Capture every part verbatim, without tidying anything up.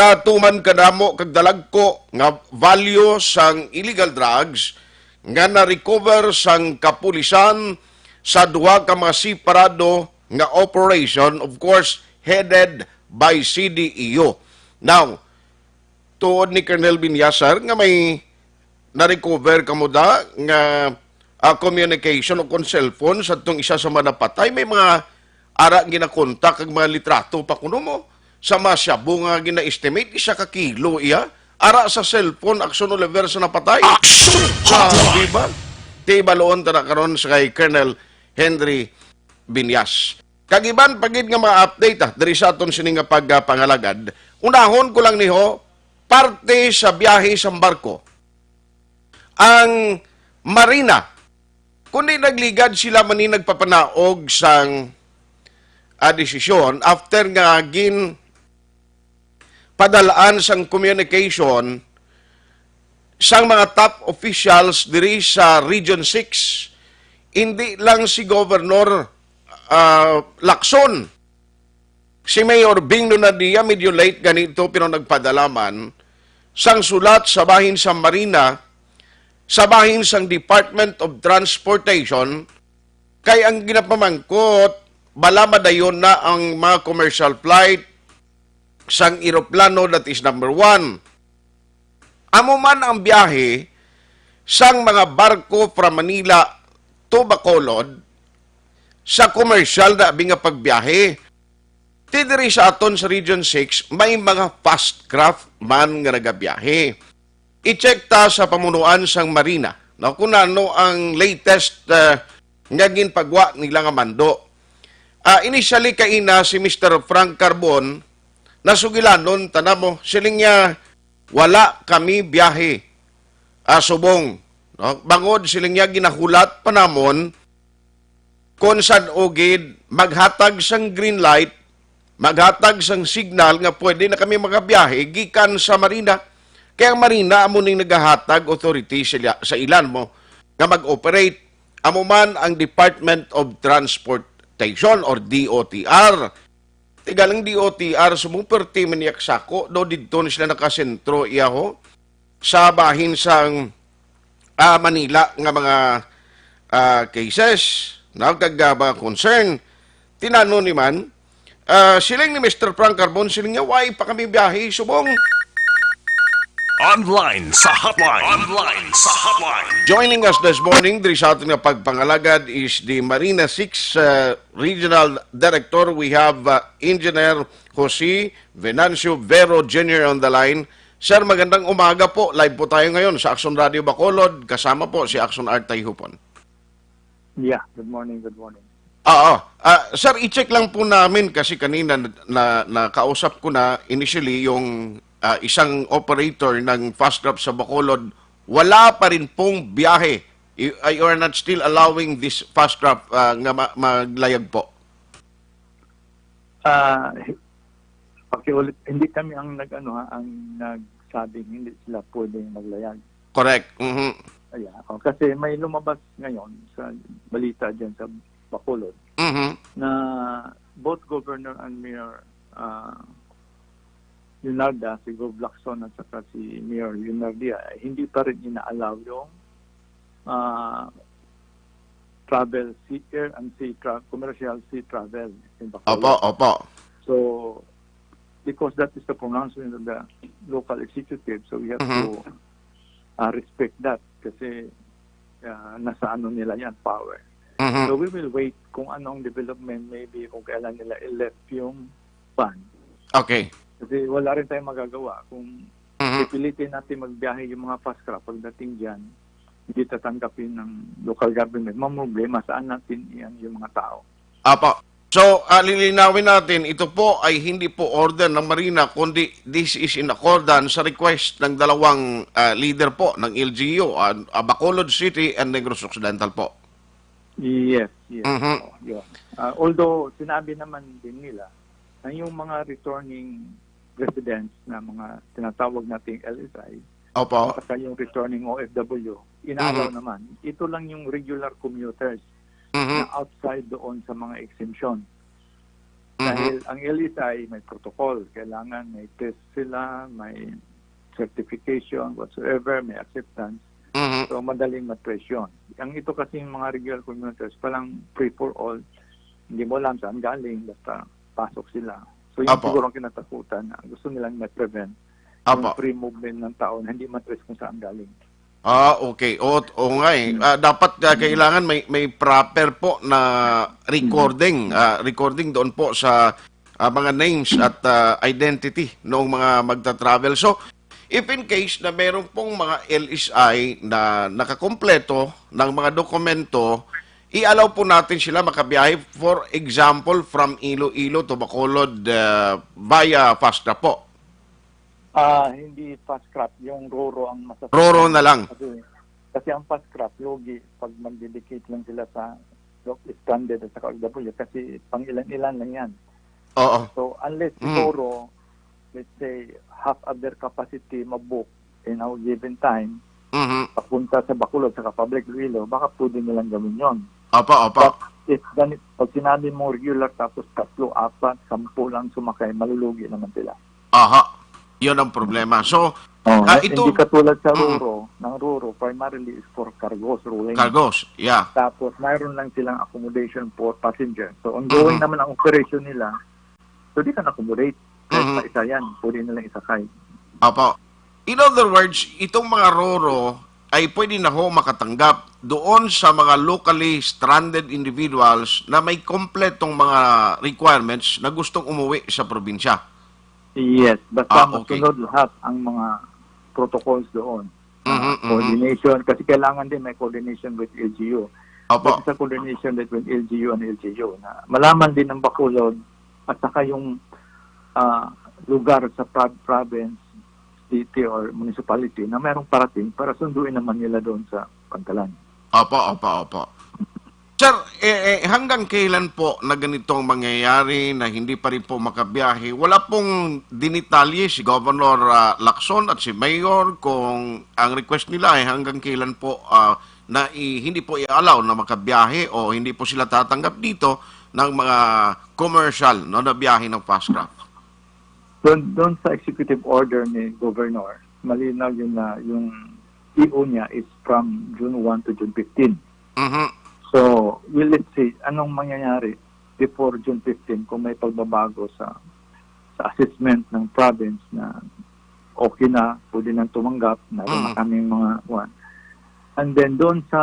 Natuman kadamo kag dalagko nga value sang illegal drugs nga na-recover sang kapulisan sa duha ka mga separado nga operation, of course, headed by C D E U. Now, tuod ni Colonel Binyasar nga may na-recover kamo da nga, ah, communication o kon cellphone sa tong isa sa mga napatay, may mga ara ginakontak kag mga litrato pa kuno mo sa mga shabu nga gina-estimate isa ka kilo iya ara sa cellphone. Action Oliver sa napatay. Action Sa Hotline! Viva. Ti baloon ta na karon sa kay Colonel Henry Binyas. Kag iban pa gid nga mga update, ah, diri sa aton sini nga pagpangalagad. Unahon ko lang niho, parte sa biyahe sang barko. Ang Marina, kundi nagligad sila man ni nagpapanaog sang, ah, desisyon after nga gin padalaan sang communication sang mga top officials diri sa Region six, hindi lang si Governor, ah, Lacson, si Mayor Bing Lunardia, medyo late ganito, pero nagpadala man sang sulat sa bahin sa Marina, sa bahin sang Department of Transportation, kay ang ginapamangkot, bala madayon na ang mga commercial flight sang eroplano, that is number one. Amo man ang biyahe sang mga barko from Manila to Bacolod sa commercial na abi nga pagbiyahe. Ti diri sa aton sa Region six, may mga fast craft man nga nagabiyahe. I-check ta sa pamunuan sang Marina, no, kung ano ang latest, ah, nga ginpagwa nila nga mando. Ah, initially kaina si Mister Frank Carbon, nasugilanon ta namo, siling niya, "Wala kami biyahe, ah, subong." No? Bangod siling niya, ginahulat pa namon kon san-o gid maghatag sang green light, maghatag sang signal nga pwede na kami makabiyahe gikan sa Marina. Kay ang Marina amo ning nagahatag authority sa, sa ilan mo nga mag-operate. Amo man ang Department of Transportation or D O T R. Tigalang D O T R, subong perti man niya sako, do didto na sila nakasentro, iyaho, sa bahin sang, ah, Manila nga mga, ah, cases, no, kag, ah, mga concern. Tinano ni man, ah, siling ni Mister Frank Carbon, siling niya, "Why pa kami biyahe subong?" Online sa hotline. Online sa hotline. Joining us this morning, diri sa aton nga pagpangalagad, is the Marina six, uh, Regional Director. We have, uh, Engineer Jose Venancio Vero Junior on the line. Sir, magandang umaga po. Live po tayo ngayon sa Action Radio Bacolod. Kasama po si Action Art Tayhupon. Yeah, good morning, good morning. Oo. Ah, sir, i-check lang po namin kasi kanina na, na, nakausap ko na initially yung, ah, isang operator ng fast craft sa Bacolod. Wala pa rin pong biyahe. You, ah, you are not still allowing this fast craft, ah, nga ma-, maglayag po? Ah, pakiulit, hindi kami ang nag-ano, ha, ang nagsabing hindi sila pwedeng maglayag. Correct. Mhm. Ayan. Oh, kasi may lumabas ngayon sa balita dyan sa Bacolod Mhm. na both Governor and Mayor, ah, Leonarda, si Gov Lacson at saka si Mayor Leonardia, eh, hindi pa rin ina-allow yung, ah, travel, sea, air and sea tra-, commercial sea travel in Bacolod. Opo, opo. So, because that is the pronouncement of the local executive, so we have Mhm. to, ah, respect that kasi, ah, nasa ano nila yan, power. Mhm. So, we will wait kung anong development, maybe kung kailan nila i-lift yung ban. Okay. Kasi wala rin tayong magagawa kung Mhm. pipilitin natin magbiyahe yung mga fast craft, pagdating dyan, hindi tatanggapin ng local government, mamroblema saan natin iyan yung mga tao. Apa. So, ah, lilinawin natin, ito po ay hindi po order ng Marina, kundi this is in accordance sa request ng dalawang, ah, leader po ng L G U, ah, ah, Bacolod City and Negros Occidental po. Yes, yes. Mhm. Oo, yun. Ah, although, sinabi naman din nila na yung mga returning residents na mga tinatawag nating L S I, Opo. at saka yung returning O F W, ina-allow Mhm. naman. Ito lang yung regular commuters Mhm. na outside doon sa mga exemption. Mhm. Dahil Ang L S I may protocol. Kailangan may test sila, may certification, whatsoever, may acceptance. Mhm. So, madaling ma-trace yun. Ang ito kasing mga regular commuters, palang free for all, hindi mo alam saan galing, basta pasok sila. So, yun Apo. siguro ang kinatakutan na gusto nilang ma-prevent yung Apo. free movement ng tao na hindi ma-trace kung saan galing. Ah, okay. O, o nga eh. Ah, dapat ah, kailangan may may proper po na recording, ah, recording doon po sa ah, mga names at ah, identity ng mga magta-travel. So, if in case na meron pong mga L S I na nakakompleto ng mga dokumento, i-allow po natin sila makabiyahe, for example, from Iloilo to Bacolod ah, via FASTCRAF po. Ah, hindi FASTCRAF, yung RoRo ang masasabi. RoRo na lang. Kasi, kasi ang FASTCRAF, lugi pag magdedicate lang sila sa lo-, stranded at saka O F W kasi pang ilan-ilan lang yan. Oo. So, unless Mm. siguro, let's say, half of their capacity mabook in a given time, Mhm. papunta sa Bacolod, sa Public Iloilo, baka pwede nilang gawin yon. Opo, opo. But if ganit, pag sinabi mo regular tapos tatlo, apat, sampu lang sumakay, malulugi naman sila. Aha. Yun ang problema. So, Oh, ah, ito hindi katulad sa Mm. RoRo. Ng RoRo, primarily is for cargos, rolling. Cargos, yeah. Tapos, mayroon lang silang accommodation for passengers. So, ongoing Mhm. naman ang operation nila. So, they can accommodate. Kahit Mhm. pa isa yan, pwede nilang isakay. Apo. In other words, itong mga RoRo ay pwede na ho makatanggap doon sa mga locally stranded individuals na may kompletong mga requirements na gustong umuwi sa probinsya. Yes, basta Ah, okay. masunod lahat ang mga protocols doon. Mhm, Ah, mhm. coordination, kasi kailangan din may coordination with L G U. Opo. That is a coordination between L G U and L G U na malaman din ng Bacolod at saka yung ah, lugar sa pro-, province, city, or municipality na mayroong parating para sunduin naman nila doon sa pantalan. Opo, opo, opo. Sir, eh, eh, hanggang kailan po na ganito ang mangyayari na hindi pa rin po makabiyahe? Wala pong dinitalye si Governor ah, Lacson at si Mayor kung ang request nila ay hanggang kailan po ah, na i-, hindi po i-allow na makabiyahe o hindi po sila tatanggap dito ng mga commercial, no, na biyahe ng FASTCRAF. Doon, doon sa executive order ni Governor, malinaw yun na yung T O niya is from June one to June fifteen. Mhm. So, well, let's see, anong mangyayari before June fifteen kung may pagbabago sa sa assessment ng province na okay na, pwede nang tumanggap, meron na Mm. kaming mga kuwan. And then doon sa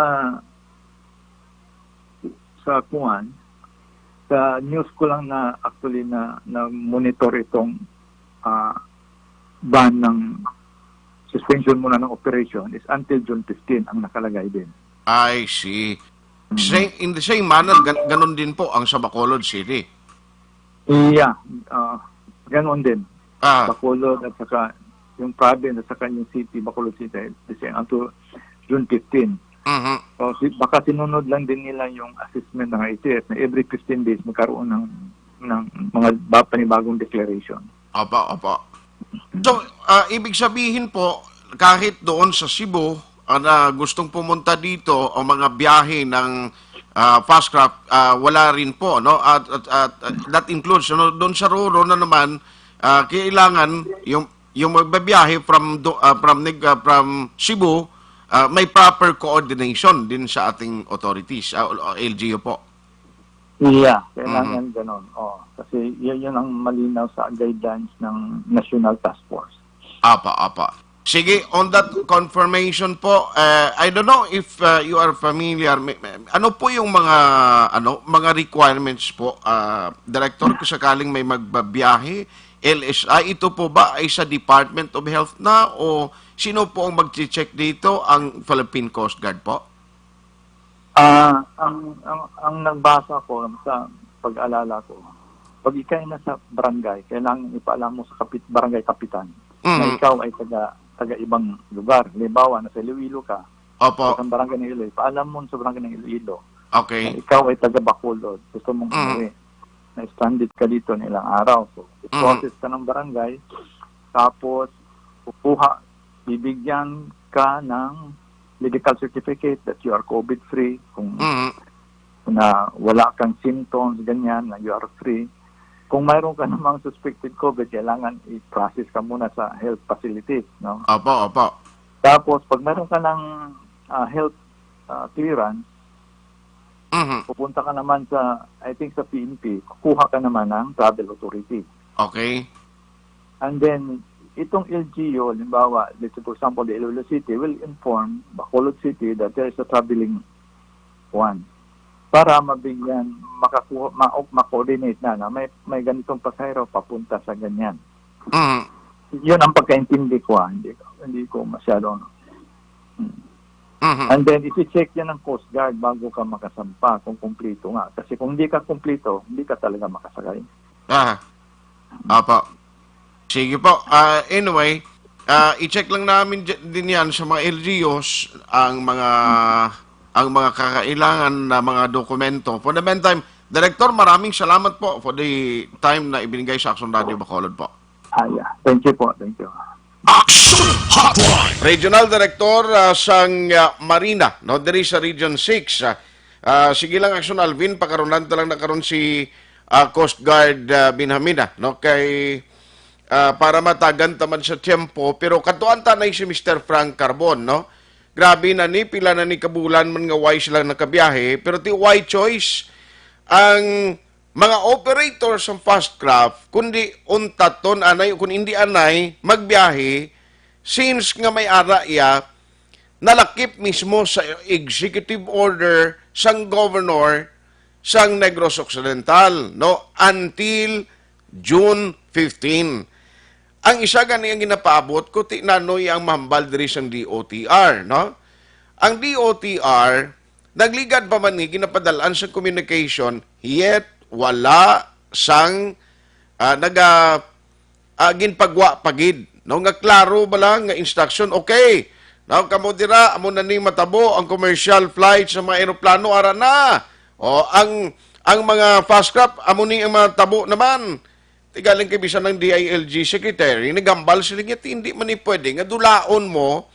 sa kuwan, sa news ko lang na actually na, na monitor itong ah, ban ng suspension muna ng operation is until June fifteen ang nakalagay din. I see. Mm. Same, in the same manner, gan- ganun din po ang sa Bacolod City. Yeah, ah, ganun din. Ah. Bacolod at saka yung province at saka yung city, Bacolod City, the same, until June fifteen. Mhm. So, si, baka sinunod lang din nila yung assessment ng I T F na every fifteen days magkaroon ng, ng mga ba-, panibagong declaration. Opo, opo. So, ah, ibig sabihin po, kahit doon sa Cebu, ah, na gustong pumunta dito, ang mga biyahe ng ah, FASTCRAF, ah, wala rin po, no? At, at, at, at that includes, ano, doon sa RoRo na naman, ah, kailangan yung, yung magbabiyahe from do, ah, from Neg-, ah, from Cebu, ah, may proper coordination din sa ating authorities, ah, o, o L G U po. Yeah, kailangan Mhm. ganon. Oh, kasi yun, yun ang malinaw sa guidelines ng National Task Force. Apa, apa. Sige, on that confirmation po, eh, I don't know if uh, you are familiar, may, may- ano po yung mga ano, mga requirements po, ah, Director, kung sakaling may magbabiyahe, L S I, ito po ba ay sa Department of Health na o sino po ang magche-check dito, ang Philippine Coast Guard po? Ah, ang, ang, ang nagbasa ko sa pag-alala ko, pag ikay na sa barangay, kailangan ipaalam mo sa kapit-, barangay kapitan na Mhm. ikaw ay taga, taga ibang lugar. Halimbawa, nasa Iloilo ka, Opo. sa barangay ng Iloilo, ipaalam mo sa barangay ng Iloilo na Okay. ikaw ay taga Bacolod, gusto mong Mhm. umuwi, na stranded ka dito ng ilang araw. So, Mhm. i-process ka ng barangay, tapos kukuha, bibigyan ka ng medical certificate that you are COVID-free, kung Mhm. na wala kang symptoms, ganyan, na you are free. Kung mayroon ka namang suspected COVID, kailangan i-process ka muna sa health facilities, no? Opo, opo. Tapos, pag mayroon ka ng ah, health ah, clearance, Mhm. pupunta ka naman sa, I think, sa P N P, kukuha ka naman ng travel authority. Okay. And then, itong L G U, halimbawa, let's say, for example, the Iloilo City will inform Bacolod City that there is a traveling one para mabigyan, makakuha, ma ma-coordinate na, na may, may ganitong pasahero papunta sa ganyan. Mhm. Yun ang pagkaintindi ko, ah. Hindi, hindi ko masyado, ano. Hmm. Mhm. And then, isi-check yan ng Coast Guard bago ka makasampa kung kumplito nga. Kasi kung hindi ka kumplito, hindi ka talaga makasakay. Ah. Opo. Sige po. Ah, anyway, ah, i-check lang namin j- din yan sa mga L G Us ang mga ang mga kakailangan na mga dokumento. For the meantime, Director, maraming salamat po for the time na ibinigay sa Action Radio Bacolod po. Ah, yeah. Thank you po. Thank you. Action Hotline. Regional Director ah, sang ah, Marina, no, diri sa Region six. Ah, ah, sige lang, Action Alvin, pakarunan ta lang na karon si ah, Coast Guard ah, Benjamin, ah, no, kay ah, para matagan ta man sa tiyempo, pero katuan ta na si Mister Frank Carbon, no? Grabe na ni, pila na ni kabulan man nga way sila nakabiyahe, pero ti way choice ang mga operator sa Fastcraft, kundi untaton anay o kung hindi anay magbiyahe, since nga may ara iya nalakip mismo sa executive order sang governor sang Negros Occidental, no, until June fifteen. Ang isa gani ang ginapaabot ko, ti nanoy ang mahambal diri sang D O T R, no? Ang D O T R nagligad pa man ni ginapadal-an sa communication, yet wala sang ah, naga ah, ginpagwa pa gid, no, nga klaro ba lang nga instruction. Okay, now kamo dira, amo na ning matabo ang commercial flight sa mga eroplano, ara na. O ang ang mga fast craft, amo ni ang matabo naman. Tigaling kay bisan ang D I L G secretary naghambal sila nga hindi man ni pwede nga dulaon mo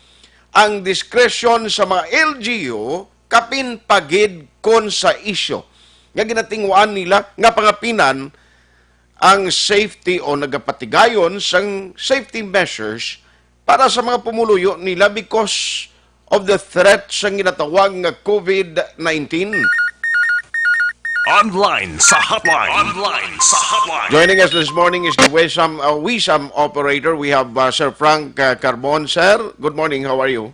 ang discretion sa mga L G U kapin pagid kon sa isyu nga ginatinguan nila nga pangapinan ang safety o nagapatigayon sang safety measures para sa mga pumuluyo nila because of the threat sang ginatawag nga COVID nineteen. Online sa hotline. Online sa hotline. Joining us this morning is the Wisam, uh, Wisam operator. We have uh, Sir Frank uh, Carbon. Sir, good morning. How are you?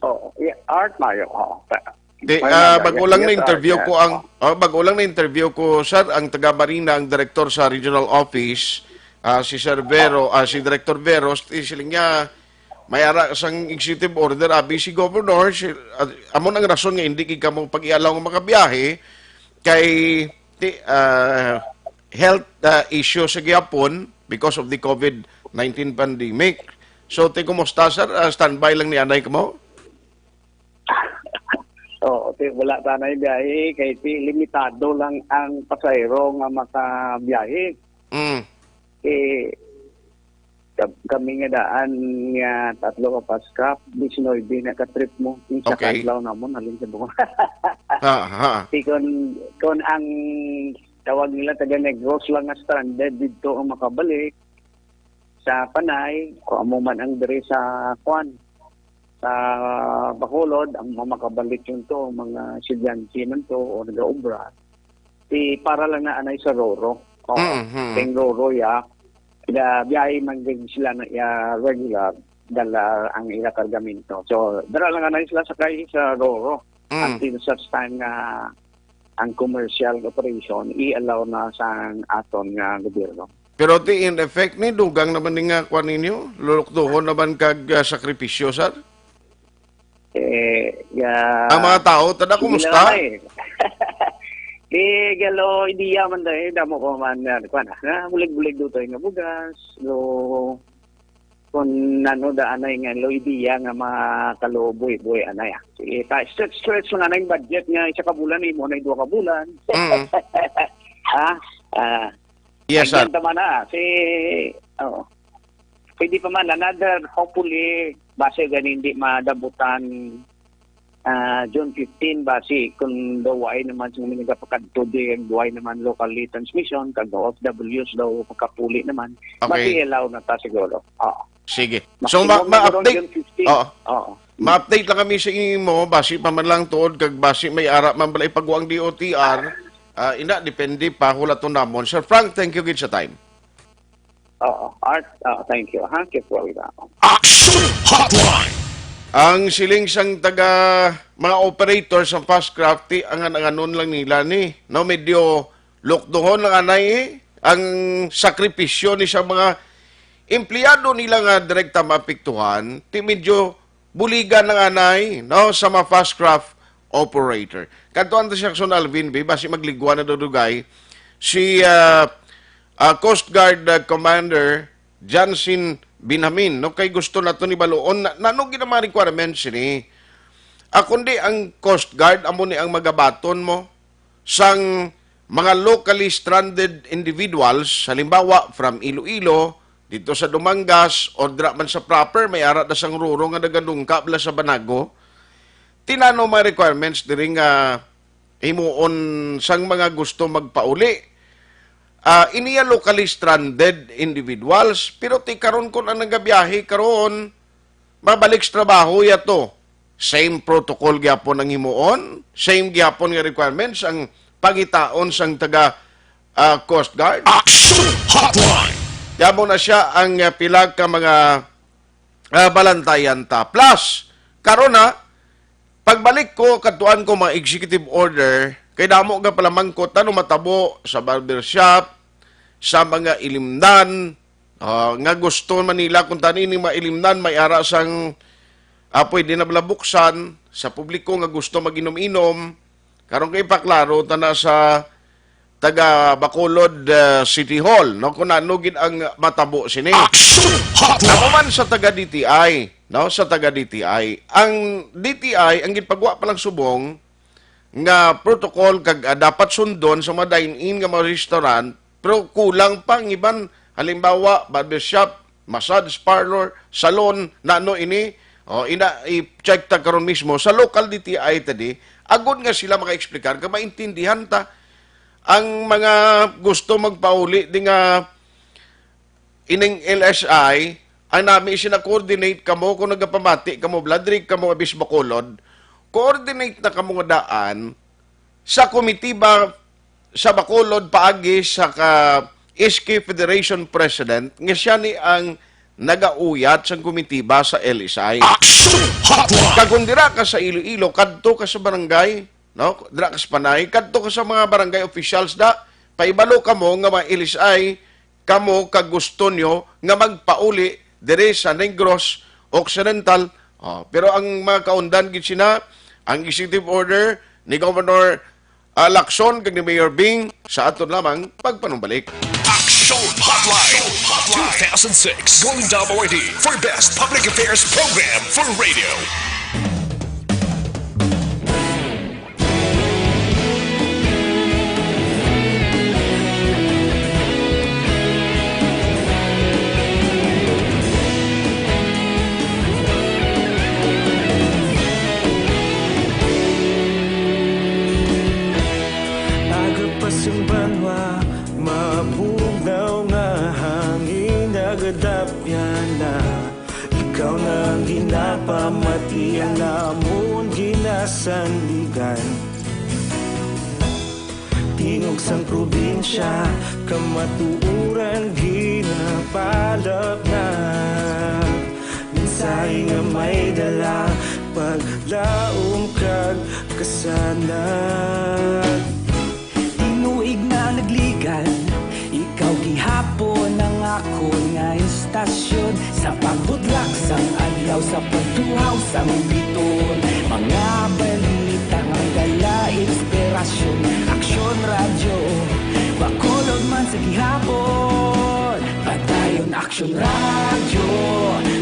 Oh, yeah, Art Mayo. Oh, pa- Di, May ah, nag- bago lang yes, na interview sir. ko ang oh, bago lang na interview ko, sir, ang taga Marina, ang director sa regional office, ah, si Sir Vero, ah, si Director Veros, ti siling niya may ara sang executive order abi si governor, si, ah, amo nang rason nga hindi kay kamo pag-ialaw nga makabiyahe kay ti, ah, health ah, issue sa gihapon because of the COVID nineteen pandemic. So, ti kumusta, sir? Ah, standby lang ni anay kamo? Oo, ti, wala tanay biyahe kay ti limitado lang ang pasahero nga makabiyahe. Mm. Eh, ka- kami nga daan nga tatlo ka fast craft, diecinuebe na ka trip mo. Yung sa Okay. Kadlaw namon, halin sa Bungol. Ha, ha. Ti kun, kun ang tawag nila taga Negros lang nga stranded dito ang makabalik sa Panay, kung amo man ang diri sa kwan, sa Bacolod, ang mga makabalik yun to, mga estudyante man to o nag-aobra, ti para lang na anay sa Roro. Oo. Mhm. Kay Roro ya, da biyahe man gid sila na ya regular, dala ang ila kargamento. So, dara lang anay sila sakay sa Roro Mm. until such time nga ang commercial operation i-allow na sa aton nga gobyerno. Pero ti in effect ni dugang naman ni nga kwan ninyo, lulukduhon naman kag ah, sakripisyo, sir? Eh, ya, Ang mga tao, tada sige kumusta? lang, eh. Eh, galo, hindi yaman na eh. Damo ko man, ah, kwan, ah, na, bulig-bulig do tayo nga bugas. Lo, kung ano da, anay nga, lo, idea nga mga kalo, buhi-buhi, anay, ah. Sige, ta, stretch, stretch lang, anay, budget nga, isa ka bulan, imo na, dua ka bulan. Mm. Ha? Ah, Yes, sir. Andyan tama na. Si, oh. Pwede pa man, another, hopefully, base gani hindi madabutan ah, June fifteen, basi kung daw way naman sing nagapakadto di, kag way naman locally transmission, kag O F Ws daw makapuli naman, Okay. basi allow na ta siguro. Oo. Sige. So, Maximum ma-, na karon ma-update. June fifteen. Oo. Oo. Ma-update lang kami sa imo, basi pa man lang tuod, kag basi may ara man bala ipagwa ang D O T R. Ah, ina, depende pa, hulaton namon. Sir Frank, thank you gid sa time. Oo. Art, ah, thank you. Ha, keep well, ah. Action Hotline! Ang siling sang taga mga operator sa Fastcraft, ti, angan-anganon lang nila ni, no? Medyo lukdohon lang anay, eh, ang sakripisyo ni sa mga empleyado nila nga direkta maapektuhan, ti medyo buligan ang anay, no, sa mga Fastcraft operator. Kadto ang si Jackson Alvin, bi, basi magligwa na daw dugay, si, ah, ah, Coast Guard, ah, Commander Jansin Binhamin, no, kay gusto nato ni baluon na, nano gid ang mga requirements sini. Ah, kundi ang Coast Guard amo ni ang magabaton mo sang mga locally stranded individuals, halimbawa, from Iloilo, dito sa Dumangas, o dira man sa proper, may ara na sang Roro nga nagadungka bala sa Banago. Ti nano mga requirements diri nga himuon sang mga gusto magpauli? Ah, iniya locally stranded individuals, pero ti karon kun ang nagabiyahe karon, mabalik sa trabaho ya to. Same protocol gyapon ang himuon, same gyapon nga requirements ang pangitaon sang taga, ah, Coast Guard. Action Hotline! Yamo na siya ang, ah, pila ka mga, ah, balantayan ta. Plus, karon na, pagbalik ko, kadtuan ko mga executive order, kay damo nga palamangkot, ano matabo sa barbershop, sa mga ilimnan, ah, nga gusto man nila kung tani ni mailimnan, may ara sang, ah, pwede na bala buksan sa publiko nga gusto mag-inom-inom. Karon kay paklaro ta na sa taga Bacolod, ah, City Hall, no, kung ano gid ang matabo sini. Action Hotline! Ako man sa taga D T I, no, sa taga D T I. Ang D T I, ang ginpagwa pa lang subong nga protocol kag, ah, dapat sundon sa mga dine-in nga mga restaurant, pero kulang pa ang iban. Halimbawa, barbershop, massage parlor, salon, nano ini. O, ina, i-check ta karon mismo sa local D T I tadi, agod nga sila maka-explicar kag maintindihan ta ang mga gusto magpauli di nga ining L S I, ang nami sina coordinate kamo kung nagapamati kamo, bala diri kamo abis Bacolod, coordinate na kamo nga daan sa komitiba sa Bacolod paagi sa ka S K Federation President nga siya ni ang nagauyat sang komitiba sa L S I. Action Hotline! Kag kung dira ka sa Iloilo, kadto ka sa barangay, no? Dira ka sa Panay, kadto ka sa mga barangay officials da, paibalo kamo nga mga L S I kamo kag gusto nyo nga magpauli diri sa Negros Occidental. Oh, pero ang mga kaundan gid sina, ang executive order ni Governor, ah, Lacson kag ni Mayor Bing sa aton lamang pagpanumbalik. Action Hotline two thousand six Golden Dove Awardee for Best Public Affairs Program for Radio. Aga pa sang banwa, mabugnaw nga hangin, nagadapyan na. Ikaw na ang ginapamati, ang amon ginasandigan. Tingog sang probinsya, kamatuoran ginapalapnag. Mensahe nga may dala, paglaom kag kasanag. Tinuig na nagligan, ikaw gihapon ang akon nga istasyon. Sa pagbudlak sang adlaw, sa pagtuhaw sang biton, mga balita nga dala inspirasyon. Aksyon Radyo, Bacolod man sa gihapon. Padayon Aksyon Radyo,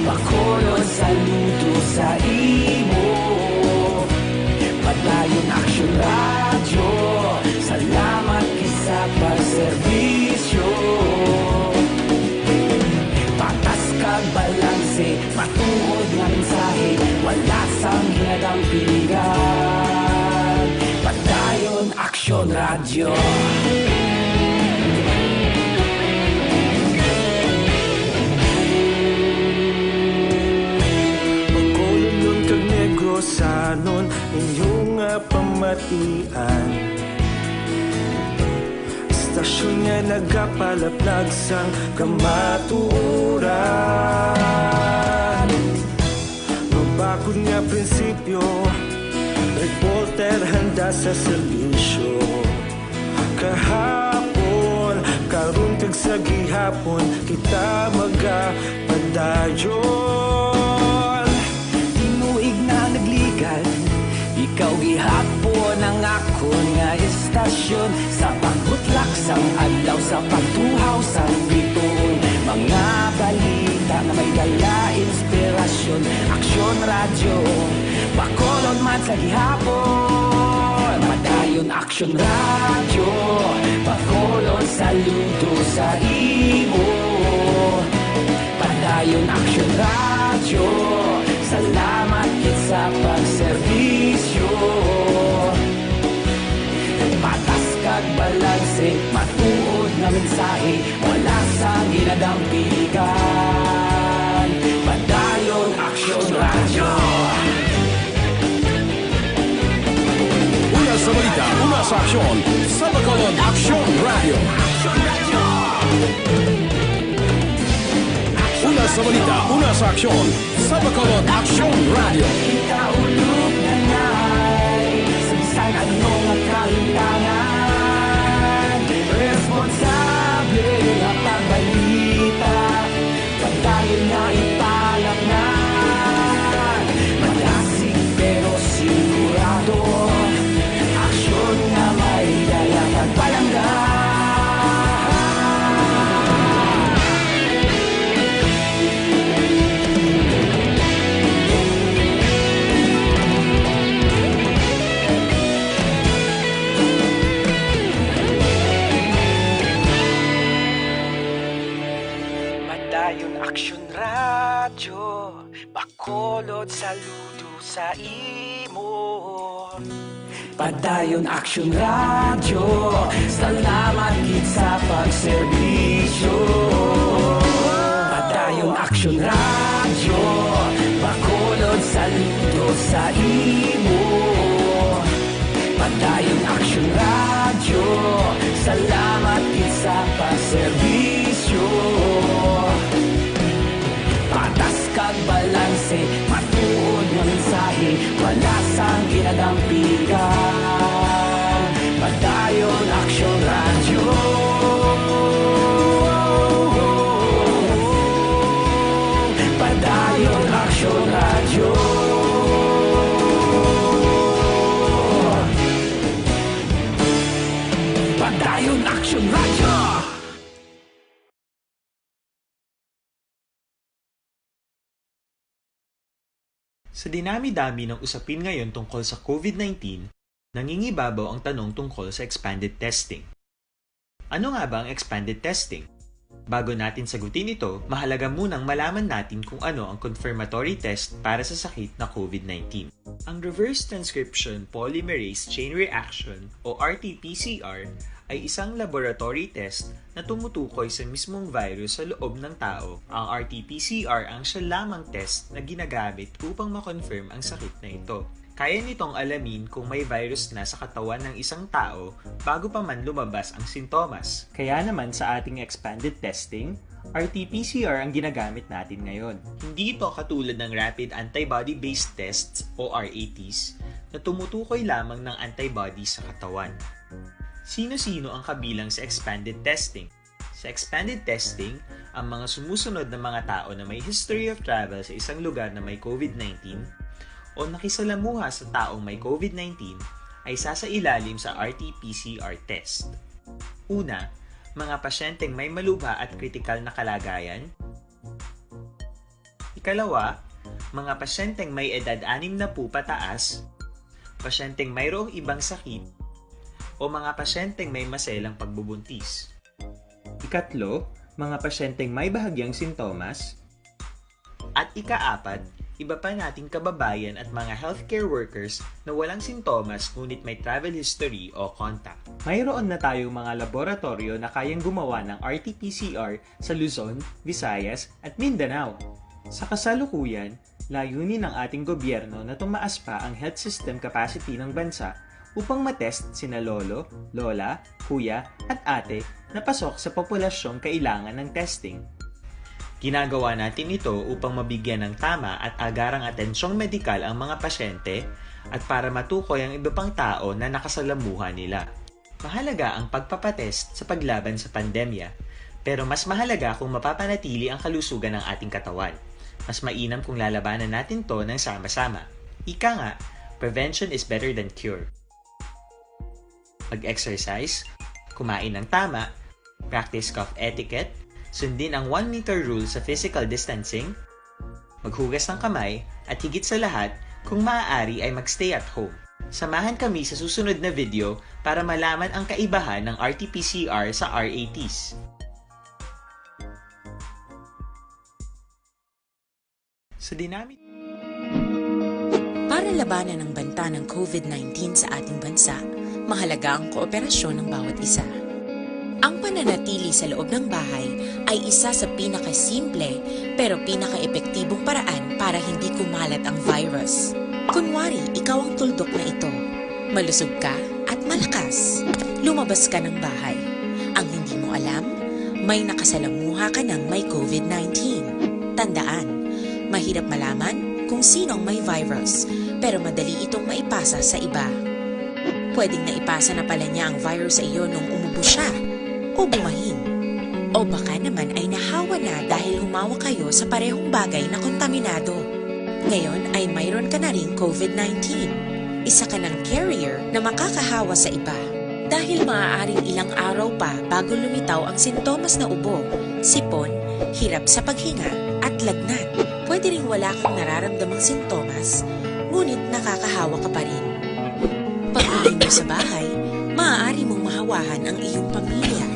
Bacolod, saludo sa imo. Padayon Aksyon Radyo, salamat gid sa pagserbisyo. Patas kag balanse, matuod nga mensahe, wala sang ginadang piligan. Bacolod, Lon, kag Negros, sanon inyo nga pamatian. Istasyon nga nagapalaplag sang kamatuoran. Mabakod nga prinsipyo, reporter handa sa serbisyo. Kahapon, karon, kag sa gihapon, kita magapadayon. Tinuig na nagligad, ikaw gihapon ang akon nga istasyon. Sa pagbutlak sang adlaw, sa pagtuhaw sang bituon, mga balita nga may dala inspirasyon. Aksyon Radyo, Bacolod man sa gihapon. Padayon Aksyon Radyo, Bacolod, saludo sa imo. Padayon Aksyon Radyo, salamat gid sa pagserbisyo. Patas kag balanse, matuod nga mensahe, wala sang ginadampigan. Padayon Aksyon Radyo. Una sa balita, una sa aksyon, sa Bacolod Aksyon Radyo. Una sa balita, una sa aksyon, sa Bacolod Aksyon Radyo. Kita ulog na nay, sa bisan ano nga kalimtangan, responsable nga pagbalita, padayon nga ipalapnan. Madasig pero sigurado, aksyon nga may dala kag palangga. Padayon Aksyon Radyo, Bacolod, saludo sa imo. Padayon Aksyon Radyo, salamat gid sa pagserbisyo. Padayon Aksyon Radyo, Bacolod, saludo sa imo. Padayon Aksyon Radyo, salamat gid sa pagserbisyo. Patas kag balanse, matuod nga mensahe, wala sang ginadampigan. Padayon Aksyon Radyo. Padayon Aksyon Radyo. Padayon Aksyon Radyo. Sa dinami-dami ng usapin ngayon tungkol sa COVID nineteen, nangingibabaw ang tanong tungkol sa expanded testing. Ano nga ba ang expanded testing? Bago natin sagutin ito, mahalaga munang malaman natin kung ano ang confirmatory test para sa sakit na COVID nineteen. Ang reverse transcription polymerase chain reaction o R T P C R ay isang laboratory test na tumutukoy sa mismong virus sa loob ng tao. Ang R T P C R ang siya lamang test na ginagamit upang ma-confirm ang sakit na ito. Kaya nitong alamin kung may virus na sa katawan ng isang tao bago pa man lumabas ang sintomas. Kaya naman sa ating expanded testing, R T P C R ang ginagamit natin ngayon. Hindi ito katulad ng rapid antibody-based tests o R A Ts na tumutukoy lamang ng antibody sa katawan. Sino-sino ang kabilang sa expanded testing? Sa expanded testing, ang mga sumusunod na mga tao na may history of travel sa isang lugar na may COVID nineteen o nakisalamuha sa taong may COVID nineteen ay sasailalim sa R T P C R test. Una, mga pasyenteng may malubha at kritikal na kalagayan. Ikalawa, mga pasyenteng may edad anim na po pataas, pasyenteng mayroong ibang sakit, o mga pasyenteng may maselang pagbubuntis. Ikatlo, mga pasyenteng may bahagyang sintomas. At ikaapat, Iba pa nating kababayan at mga healthcare workers na walang sintomas ngunit may travel history o contact. Mayroon na tayong mga laboratoryo na kayang gumawa ng R T P C R sa Luzon, Visayas, at Mindanao. Sa kasalukuyan, layunin ng ating gobyerno na tumaas pa ang health system capacity ng bansa upang matest sina lolo, lola, kuya, at ate na pasok sa populasyong kailangan ng testing. Ginagawa natin ito upang mabigyan ng tama at agarang atensyong medikal ang mga pasyente at para matukoy ang iba pang tao na nakasalamuha nila. Mahalaga ang pagpapatest sa paglaban sa pandemya, pero mas mahalaga kung mapapanatili ang kalusugan ng ating katawan. Mas mainam kung lalabanan natin to ng sama-sama. Ika nga, prevention is better than cure. Mag-exercise, kumain ng tama, practice cough etiquette, sundin ang one meter rule sa physical distancing, maghugas ng kamay, at higit sa lahat, kung maaari ay mag-stay at home. Samahan kami sa susunod na video para malaman ang kaibahan ng R T P C R sa R A Ts. Sa dinamit Para labanan ang banta ng COVID nineteen sa ating bansa, mahalaga ang kooperasyon ng bawat isa. Ang pananatili sa loob ng bahay ay isa sa pinakasimple pero pinakaepektibong paraan para hindi kumalat ang virus. Kunwari, ikaw ang tuldok na ito. Malusog ka at malakas. Lumabas ka ng bahay. Ang hindi mo alam, may nakasalamuha ka ng may COVID nineteen. Tandaan, mahirap malaman kung sino ang may virus, pero madali itong maipasa sa iba. Pwedeng naipasa na pala niya ang virus sa iyo nung umubo siya o bumahin. O baka naman ay nahawa na dahil humawak kayo sa parehong bagay na kontaminado. Ngayon ay mayroon ka na ring COVID nineteen. Isa ka ng carrier na makakahawa sa iba. Dahil maaaring ilang araw pa bago lumitaw ang sintomas na ubo, sipon, hirap sa paghinga, at lagnat. Pwede ring wala kang nararamdamang sintomas, ngunit nakakahawa ka pa rin. Pag-uwi mo sa bahay, maaari mong mahawahan ang iyong pamilya.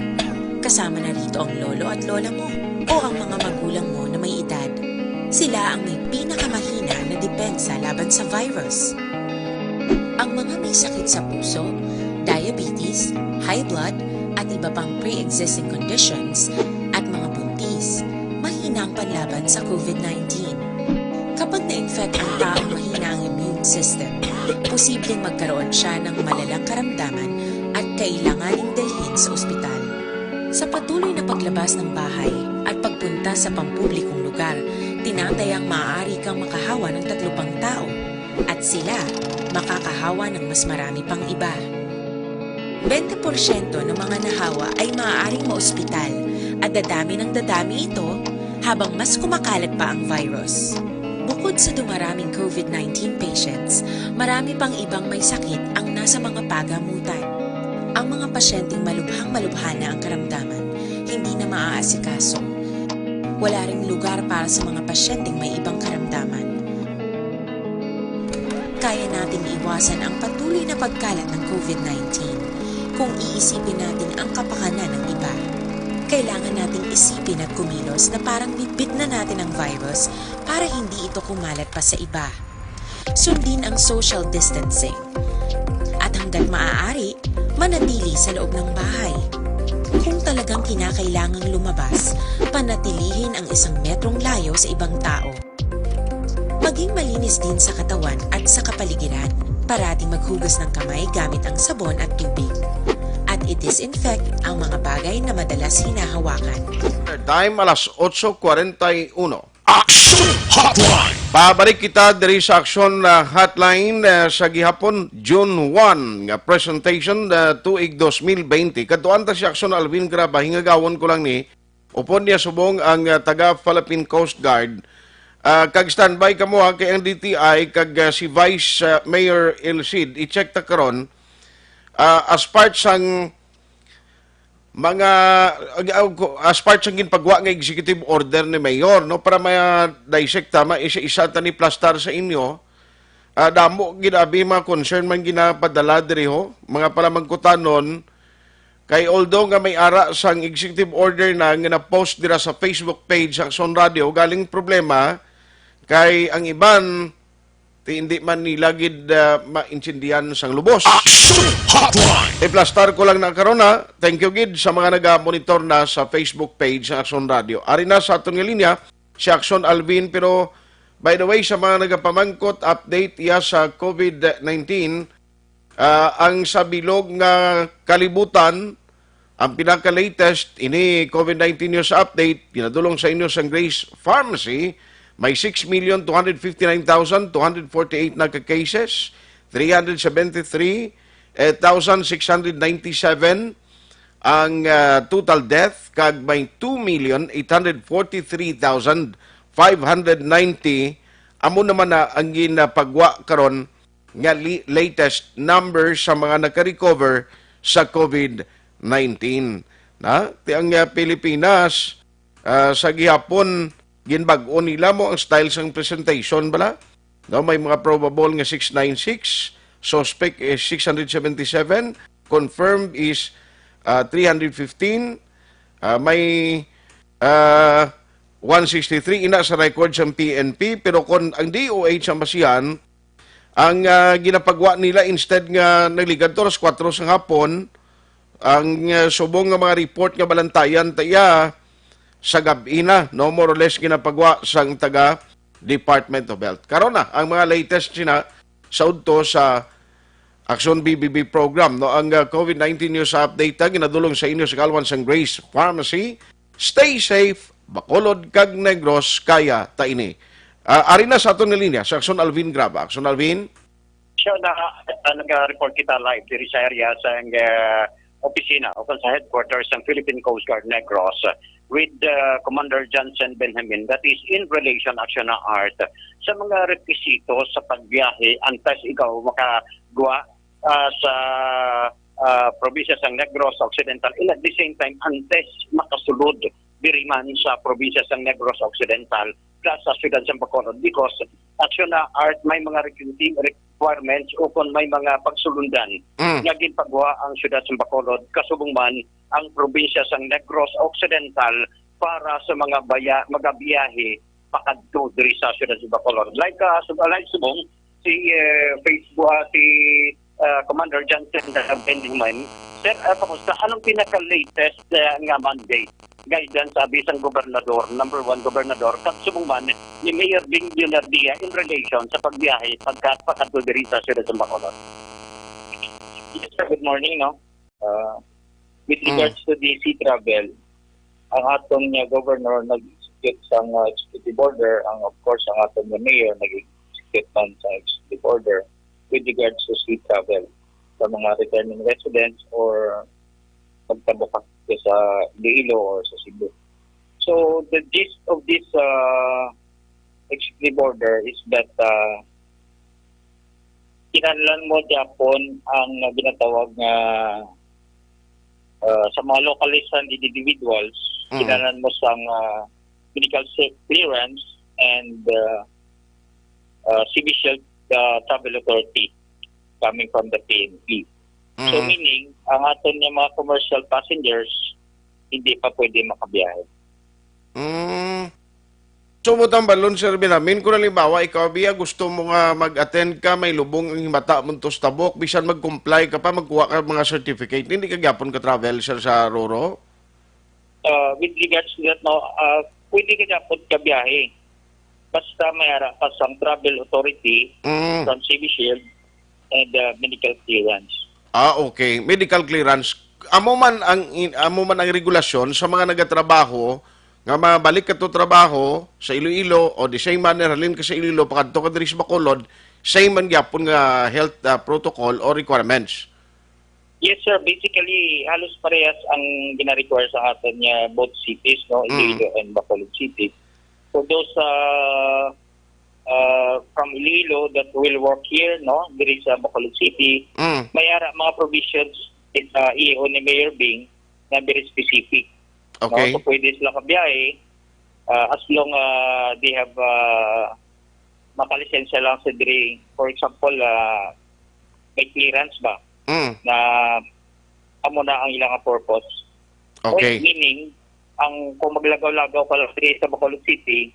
Kasama na rito ang lolo at lola mo o ang mga magulang mo na may edad. Sila ang may pinakamahina na depensa laban sa virus. Ang mga may sakit sa puso, diabetes, high blood, at iba pang pre-existing conditions, at mga buntis, mahina ang panlaban sa COVID nineteen. Kapag na-infect ang taong mahina ang immune system, posibleng magkaroon siya ng malalang karamdaman at kailanganing dalhin sa ospital. Sa patuloy na paglabas ng bahay at pagpunta sa pampublikong lugar, tinatayang maaari kang makahawa ng tatlo pang tao, at sila makakahawa ng mas marami pang iba. Bente porsyento ng mga nahawa ay maaaring maospital, at dadami ng dadami ito habang mas kumakalat pa ang virus. Bukod sa dumaraming COVID nineteen patients, marami pang ibang may sakit ang nasa mga pagamutan. Ang mga pasyenteng malubhang-malubha na ang karamdaman, hindi na maaasikaso. Wala ring lugar para sa mga pasyenteng may ibang karamdaman. Kaya nating iwasan ang patuloy na pagkalat ng COVID nineteen kung iisipin natin ang kapakanan ng iba. Kailangan nating isipin at kumilos na parang bitbit na natin ang virus para hindi ito kumalat pa sa iba. Sundin ang social distancing. At hanggat maaari, manatili sa loob ng bahay. Kung talagang kinakailangang lumabas, panatilihin ang isang metrong layo sa ibang tao. Maging malinis din sa katawan at sa kapaligiran. Parating maghugas ng kamay gamit ang sabon at tubig. At i-disinfect ang mga bagay na madalas hinahawakan. Time, alas otso kwarenta y uno. Action Hotline. Pabalik kita diri sa Action, ah, Hotline, ah, sa gihapon, June one, nga presentation, ah, tuig dos mil bente. Kadtuan ta si Action Alvin Graba, hingagawon ko lang ni, upod niya subong ang, ah, taga Philippine Coast Guard. Ah, kag standby kamo, ha, kay ang D T I kag, ah, si Vice, ah, Mayor El Cid, i-check ta karon, ah, as part sang mga, ag-, ag-, as part sang ginpagwa nga executive order ni Mayor, no, para ma-dissect ta, ma-isa-isa ta ni plastar sa inyo. Ah, damo gid abi mga concern man ginapadala diri ho, mga palamangkutanon. Kay although nga may ara sang executive order na nga na-post dira sa Facebook page sa Action Radio, galing problema, Kay ang iban, ti hindi man nila gid, ah, maintindihan sang lubos. Action Hotline! Iplastar ko lang na karon, ha. Thank you gid sa mga naga-monitor na sa Facebook page sa Action Radio. Ari na sa aton nga linya, si Action Alvin. Pero, by the way, sa mga nagapamangkot, update iya sa COVID nineteen, ah, ang sa bilog nga kalibutan, ang pinaka-latest ini COVID nineteen news update, ginadulong sa inyo sang Grace Pharmacy, may six million two hundred fifty-nine thousand two hundred forty-eight na ka cases, three hundred seventy-three thousand six hundred ninety-seven ang, ah, total death, kag may two million eight hundred forty-three thousand five hundred ninety amo naman na ang ginapagwa karon nga li-, latest number sa mga naka-recover sa COVID nineteen. Na, ti ang, ah, Pilipinas, ah, sa gihapon, ginbag-o nila mo ang style sang presentation bala. No, may mga probable nga six ninety-six, suspect is six hundred seventy-seven, confirmed is, ah, three hundred fifteen, ah, may, ah, one sixty-three ina sa record sang P N P, pero kon ang D O H ang basihan, ang, ah, ginapagwa nila, instead nga nagligad to alas kuwatro sa hapon, ang, ah, subong nga mga report nga balantayan ta iya sa gab-i na, no, more or less ginapagwa sang taga Department of Health. Karon na ang mga latest sina sa udto sa Action B B B program, no, ang, ah, COVID nineteen news update, ah, ginadulong sa inyo sa kalwan sang Grace Pharmacy. Stay safe, Bacolod kag Negros, kaya ta ini. Ah, ari na sa aton nga linya, si Action Alvin Graba. Action Alvin? Siya na, ah, nag-report kita live diri sa area sa, ah, opisina o sa headquarters ng Philippine Coast Guard Negros with, ah, Commander Johnson Benjamin. That is in relation, Action na Art, sa mga rekwisito sa pagbiyahe antes ikaw makagwa, ah, sa, ah, probinsya sang Negros Occidental, and at the same time antes makasulod diri man sa probinsya sang Negros Occidental plus sa siyudad sang Bacolod, because, Action na Art, may mga requisi-, requirements o kung may mga pagsulundan Mm. nga ginpagwa ang siyudad sang Bacolod, kasubong man ang probinsya sang Negros Occidental para sa mga baya-, magabiyahe pakadto diri sa siyudad sang Bacolod. Like, ah, sub-, like subong si, eh, Facebook, ah, si, ah, Commander Johnson, ah, Benjamin. Sir, ah, kamusta? Anong pinaka-latest, ah, nga mandate, guidance abi sang gobernador, number one gobernador, kag subong man ni Mayor Bing Leonardia in relation sa pagbiyahe pagkat pakadto diri sa siyudad sa Bacolod? Yes, sir. Good morning, no? Uh, with Mm. regards to the sea travel, ang aton nga governor nag-execute sang, uh, executive order, ang, of course, ang aton nga mayor nag-execute man sa executive order with regards to sea travel sa mga returning residents or pagtabok sa Iloilo or sa Cebu. So, the gist of this, uh, executive order is that, uh, kinahanglan mo gyapon ang ginatawag nga, uh, sa mga locally stranded individuals, Mm. kinahanglan mo sang, uh, medical se-, clearance and, uh, uh, CBChield, uh, travel authority coming from the P N P. So, Mm. meaning, ang aton nga mga commercial passengers, hindi pa pwede makabiyahe. Mm. So, mo tambalon, Sir Benjamin, kung halimbawa, ikaw, biya, gusto mo nga mag-attend ka, may lubong ang himata mo to sa tabok, bisan mag-comply ka pa, magkuha ka mga certificate, hindi ka gyapon ka travel, sir, sa Roro? Uh, with regards to that, no, uh, pwede ka gyapon ka biyahe. Basta may ara ka sang travel authority Mm. from CBChield and, uh, medical clearance. Ah, okay. Medical clearance. Amo man ang in-, amo man ang regulasyon sa mga nagatrabaho nga mabalik ka to trabaho sa Iloilo o the same manner halin ka sa Iloilo pakadto ka diri sa Bacolod, same man gyapon nga health, ah, protocol o requirements. Yes, sir. Basically, halos parehas ang gina-require sa aton nga both cities, no, Mm. Iloilo and Bacolod City. For those, uh, uh, from Iloilo that will work here, no, diri sa Bacolod City, Mm. may ara mga provisions sa E O ni Mayor Bing na very specific. Okay. No? So, pwede sila kabiyahe, uh, as long, uh, they have, uh, makalisensya lang sa diri. For example, uh, may clearance ba Mm. na amo na ang ilang purpose. Okay. Point meaning, ang, kung maglagaw-lagaw ka lang diri sa Bacolod City,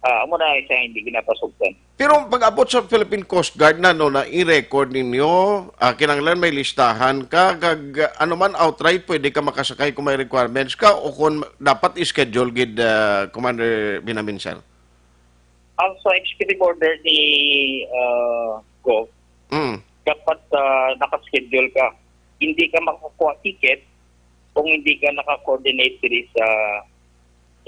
Ah, amo na isa hindi ginapasugtan. Pero pag-abot sa Philippine Coast Guard na, no, na i-record ninyo, ah, kinahanglan may listahan ka, kag, ah, ano man, outright, pwede ka makasakay kung may requirements ka o kung dapat i-schedule gid, ah, Commander Binamin, sir? Ang sa executive order ni, ah, Gov, Mm. dapat, ah, naka-schedule ka. Hindi ka makakuha ticket kung hindi ka naka-coordinate diri sa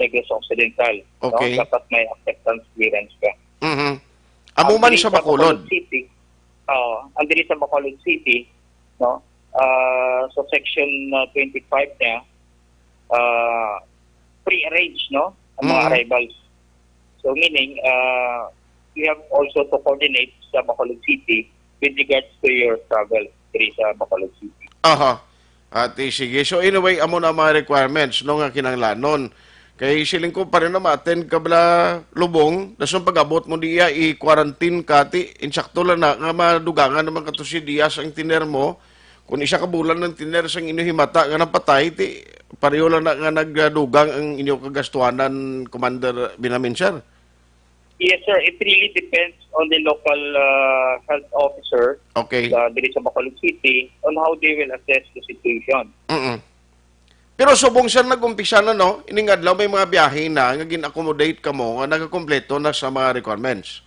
Negros Occidental, no? Okay. Dapat may acceptance clearance ka. Mhm. Amo Ang man diri sa sa Bacolod. Bacolod City, oo, ang diri sa Bacolod City, no? Ah, sa section, ah, twenty-five niya, ah, pre-arrange, no? Ang mga Mm. arrivals. So, meaning, ah, you have also to coordinate sa Bacolod City with regards to your travel diri sa Bacolod City. Aha. Ati, sige. So, anyway, amo na ang mga requirements, no, nga kinahanglanon. Kay siling ko pa rin na ma-attend ka bala, Lubong, dason pag-abot mo diya, i-quarantine ka, ti, insakto lang na, nga madugangan naman ka to si Diaz ang tiner mo. Kung isa ka bulan ang tiner sang inyo himata nga napatay, ti, pareho lang na nga nagdugang ang inyo kagastuhanan, Commander Binamin, sir. Yes, sir. It really depends on the local, uh, health officer Okay. sa, diri sa Bacolod City on how they will assess the situation. Mm-mm. Pero subong, sir, nag-umpisa na, no? Ining adlaw may mga biyahe na nga gin-accommodate kamo nga nagakompleto na sa mga requirements.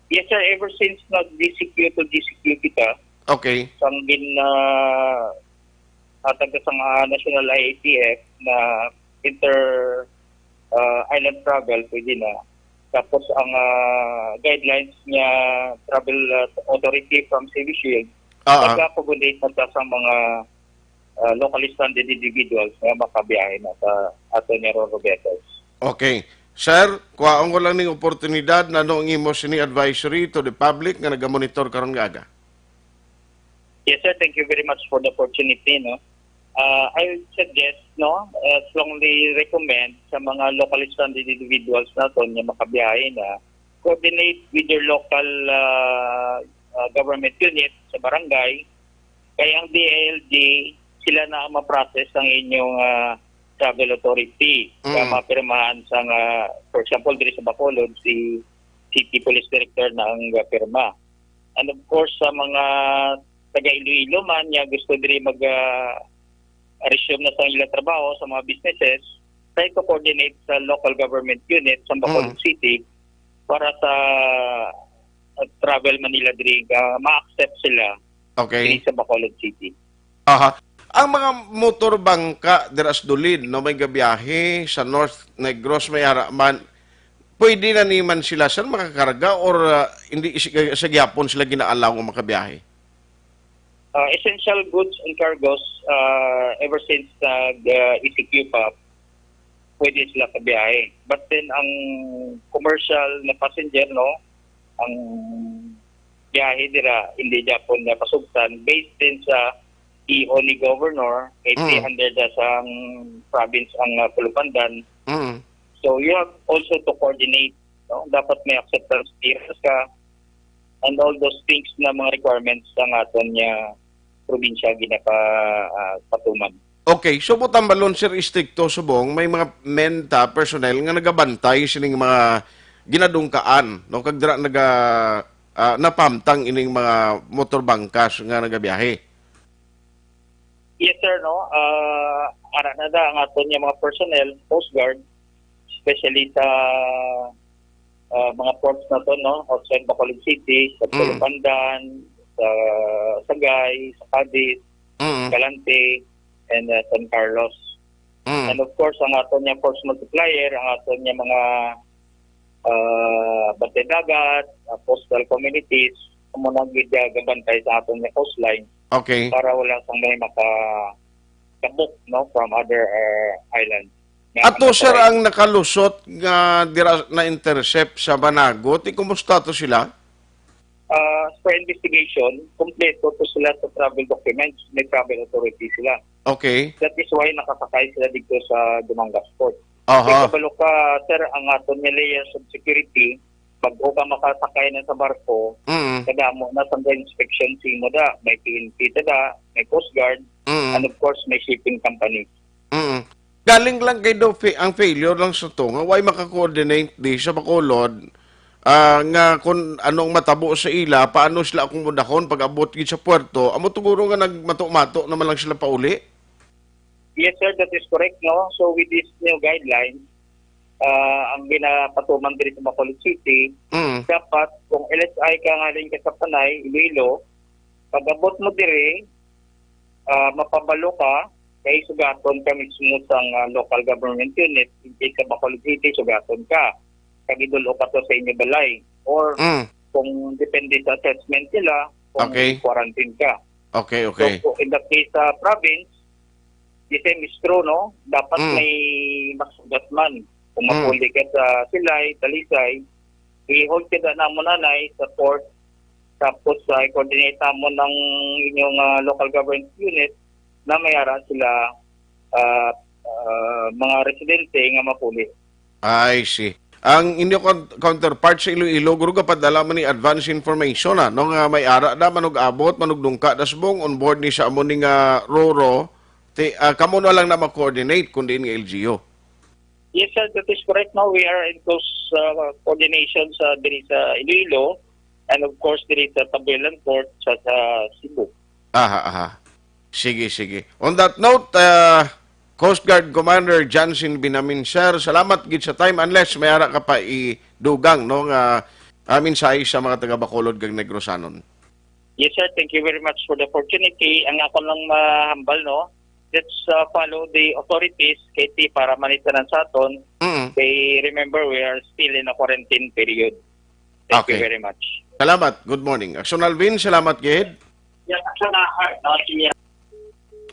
Yes, sir. Ever since nag-D C Q to D C Q kita, Okay. sang gin, ah, hatag ka sang, ah, National I A T F na inter, ah, island travel, pwede na. Tapos ang, ah, guidelines niya, travel, ah, authority from Civil Shield, Ah, ah. nag-accommodate na ta sa mga, ah, locally stranded individuals nga makabiyahe na sa ato niya ro-ro vessels. Okay. Sir, kuhaon ko lang ning oportunidad na nung imo sini advisory to the public nga nagamonitor karon nga aga. Yes, sir. Thank you very much for the opportunity, no? Ah, I would suggest, no, I strongly recommend sa mga locally stranded individuals naton nga makabiyahe na, coordinate with your local, ah, ah, government unit sa barangay. Kay ang D I L G, sila na ang ma-process ang inyong, ah, travel authority. Kaya Mm. mapirmahan sa nga, for example, diri sa Bacolod, si City Police Director na ang, ah, pirma. And of course, sa mga taga Iloilo man nga gusto diri mag, ah, resume na sa ilang trabaho sa mga businesses, try to coordinate sa local government unit sa Bacolod Mm. City para sa, ah, travel man nila diri, ah, ma-accept sila Okay. diri sa Bacolod City. Aha. Ang mga motor bangka dira sa Dulin, no, may gabiyahe sa North Negros, may ara man, pwede na ni man sila, sir, makakarga or, ah, hindi si-, sa gihapon sila gina-allow nga makabiyahe? Ah, essential goods and cargos, ah, ever since nag, ah, E C Q pa, pwede sila kabiyahe. But then, ang commercial na passenger, no, ang biyahe dira, hindi gyapon nga pasugtan based din sa E O ni Governor, kay Mm. three hundred na sang province ang, ah, Pulupandan. Mm. So, you have also to coordinate, no? Dapat may acceptance letters ka and all those things na mga requirements sa aton nga probinsya ginapa-, ah, patuman. Okay, so, buot hambalon, sir, istrikto subong may mga men ta personnel nga nagabantay sining mga ginadungkaan, no? Kag dira naga-, ah, napamtang ining mga motor bangkas nga nagabiyahe. Yes, sir, no? Ah, ara na da ang aton nga mga personnel, Coast Guard, especially sa, ah, mga ports na to, no? Outside Bacolod City, sa Mm. Tulupandan, sa Sagay, sa Cadiz, Mm. Galante, and, ah, San Carlos. Mm. And of course, ang aton nga force multiplier, ang aton nga mga, ah, bantay dagat, ah, coastal communities, amo na gid, ah, gabantay sa aton nga coastline Okay. para wala sang may maka-, kabok, no, from other, ah, islands. Nga Ato, sir, makasakay. ang nakalusot nga dira na-intercept sa Managot, eh, kumusta to sila? Ah, for investigation, kompleto to sila sa travel documents, may travel authority sila. Okay. That is why nakasakay sila dito sa Dumangas Port. Aha. Kay kabalo ka, sir, ang aton nga layers of security, bago ka makasakay na sa barko, Mm. kadamo na sa inspection sa imo da. May P N P ta da, may Coast Guard, Mm. and of course, may shipping company. Mm. Galing lang kay daw fa-, ang failure lang sa to, nga way maka-coordinate di sa Bacolod, ah, nga kung anong matabo sa ila, paano sila akomodahon pag-abot gid sa puerto, amo tuguro nga nagmato-mato naman lang sila pauli. Yes, sir, that is correct, no? So, with this new guidelines, ah, ang ginapatuman diri sa Bacolod City, Mm. dapat kung L S I ka nga halin ka sa Panay, Iloilo, pag-abot mo diri, ah, mapabalo ka, kay sugaton ka mismo sang, ah, local government unit, in case sa Bacolod City, sugaton ka. Kag idul-o ka to sa inyo balay. Or Mm. kung depende sa assessment nila, kung Okay. quarantine ka. Okay, okay. So, in that case, sa province, the same is true, no? Dapat Mm. may masugat man. Kung Mm. mapuli ka sa Silay, Talisay, i-hold ka na mo nanay sa port. Tapos, ah, i-coordinate namon ang inyong, ah, local government unit na may ara sila, ah, ah, mga residente nga mapuli. I see. Ang inyo con-, counterpart sa Iloilo, guro, gapadala man ni advance information, ah, no, nga may ara da, manug-abot, manugdungka da subong, on board ni sa amo ni nga Roro, ti, ah, kamo na lang na ma-coordinate, kundi ni L G U. Yes, sir, that is correct. No, we are in close, uh, coordination sa diri sa Iloilo and of course diri sa Tabuyalan Port sa, sa Cebu. Aha, aha. Sige, sige. On that note, uh, Coast Guard Commander Johnson Binamin, sir, salamat gid sa time, unless may ara ka pa idugang, no, nga, ah, mensahe sa mga taga Bacolod kag Negrosanon. Yes, sir. Thank you very much for the opportunity. Ang ako lang mahambal, no, let's, uh, follow the authorities, K T, para manitanan sa aton. Mm. Kay remember, we are still in a quarantine period. Thank you Okay. very much. Salamat. Good morning. Action Alvin, salamat gid. Yes, Action, ah, ah, ah, sige.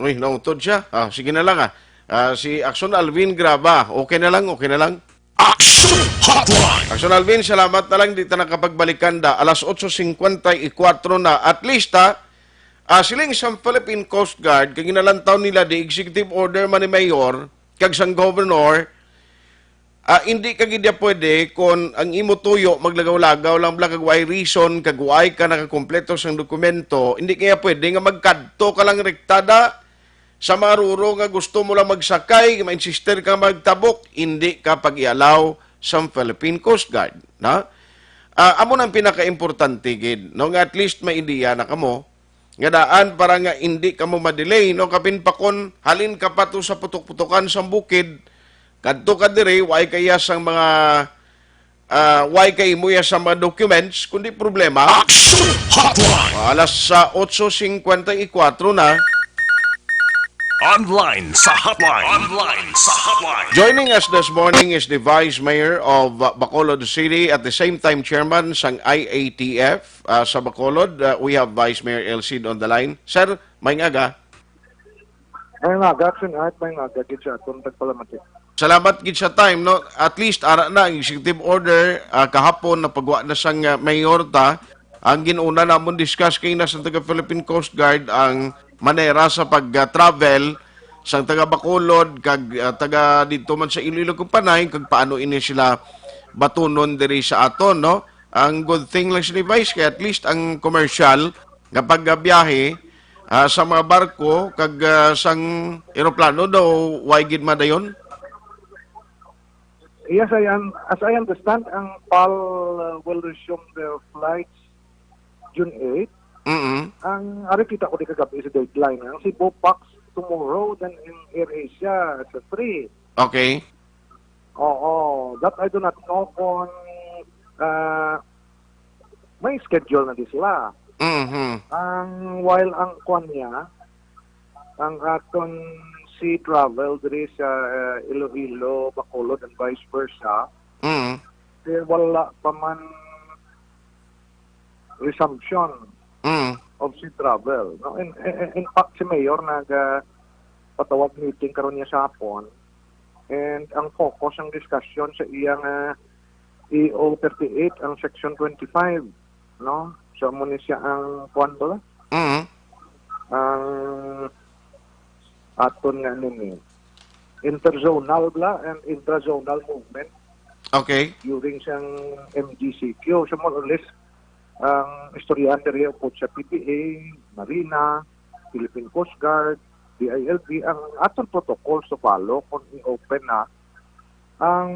Uy, nautod siya. Ah, sige na lang, ah. Ah, si Action Alvin Graba. Okay na lang, okay na lang. Action Hotline. Action Alvin, salamat na lang, di ta nakapagbalikan da. Alas otso cincuenta y cuatro na. At least, ha, ah, siling sa Philippine Coast Guard, kag ginalantaw nila di executive order man ni Mayor, kag sang Governor, ah, hindi ka gid ya pwede kon ang imo tuyo maglagaw-lagaw lang bala kag way reason, kag way ka nakakumpleto sang dokumento, hindi kaya pwede nga magkadto ka lang rektada sa mga ruro nga gusto mo lang magsakay, ma-insister ka magtabok, hindi ka pag-i-allow sa Philippine Coast Guard, na? Ah, amo nang pinakaimportante gid, no, nga at least may ideya na kamo nga daan para nga hindi kamo ma-delay, no? Kapin pa kon halin ka pa to sa putok-putokan sang bukid, kadto ka diri, way kaya sang mga, ah, way kay imo ya sa mga documents, kundi problema. Action Hotline. Alas sa otso cincuenta y cuatro na. Online sa hotline. Online sa hotline. Joining us this morning is the Vice Mayor of, uh, Bacolod City, at the same time Chairman sang I A T F, uh, sa Bacolod. Uh, we have Vice Mayor El Cid on the line. Sir, maayong aga. Maayong aga, Action Art. Maayong aga gid sa aton tagpalamati. Salamat gid sa time, no? At least, ara na ang executive order, ah, kahapon na pagwa na sang, ah, mayor ta. Ang ginuna namon discuss kay na sa taga Philippine Coast Guard ang manera sa pag-travel sang taga Bacolod kag, ah, taga dito man sa Iloilo kag Panay kag paano ini sila batunon diri sa aton, no? Ang good thing lang sini, Vice, kay at least ang commercial nga pagbiyahe, ah, sa mga barko kag, ah, sang eroplano daw way gid madayon. Yes, I un-, as I understand, ang pal, uh, will resume their flights June eight. Mm-mm. Ang ari kita ko di kagabi sa deadline. Ang Cebu Pax tomorrow, then in AirAsia sa three. Okay. Oo, that I do not know kung, ah, may schedule na di sila. Mhm. Ang, while ang kwan niya, ang aton sea travel diri sa, ah, Iloilo, Bacolod, and vice versa, Mhm. eh, wala pa man resumption Mm. of sea travel, no? In, in, in fact, si Mayor nagpatawag meeting karon niya sa hapon, and ang focus ang discussion sa iyang, ah, E O thirty-eight, ang section twenty-five, no? So, amo ni siya ang, kuwan ba? Mm. Ang aton nga, ano ni, interzonal bala and intrazonal movement Okay. during sang M G C Q. So, more or less, ang istoryahan diri upod sa P P A, Marina, Philippine Coast Guard, D I L G, ang aton protocols to follow kung i-open na ang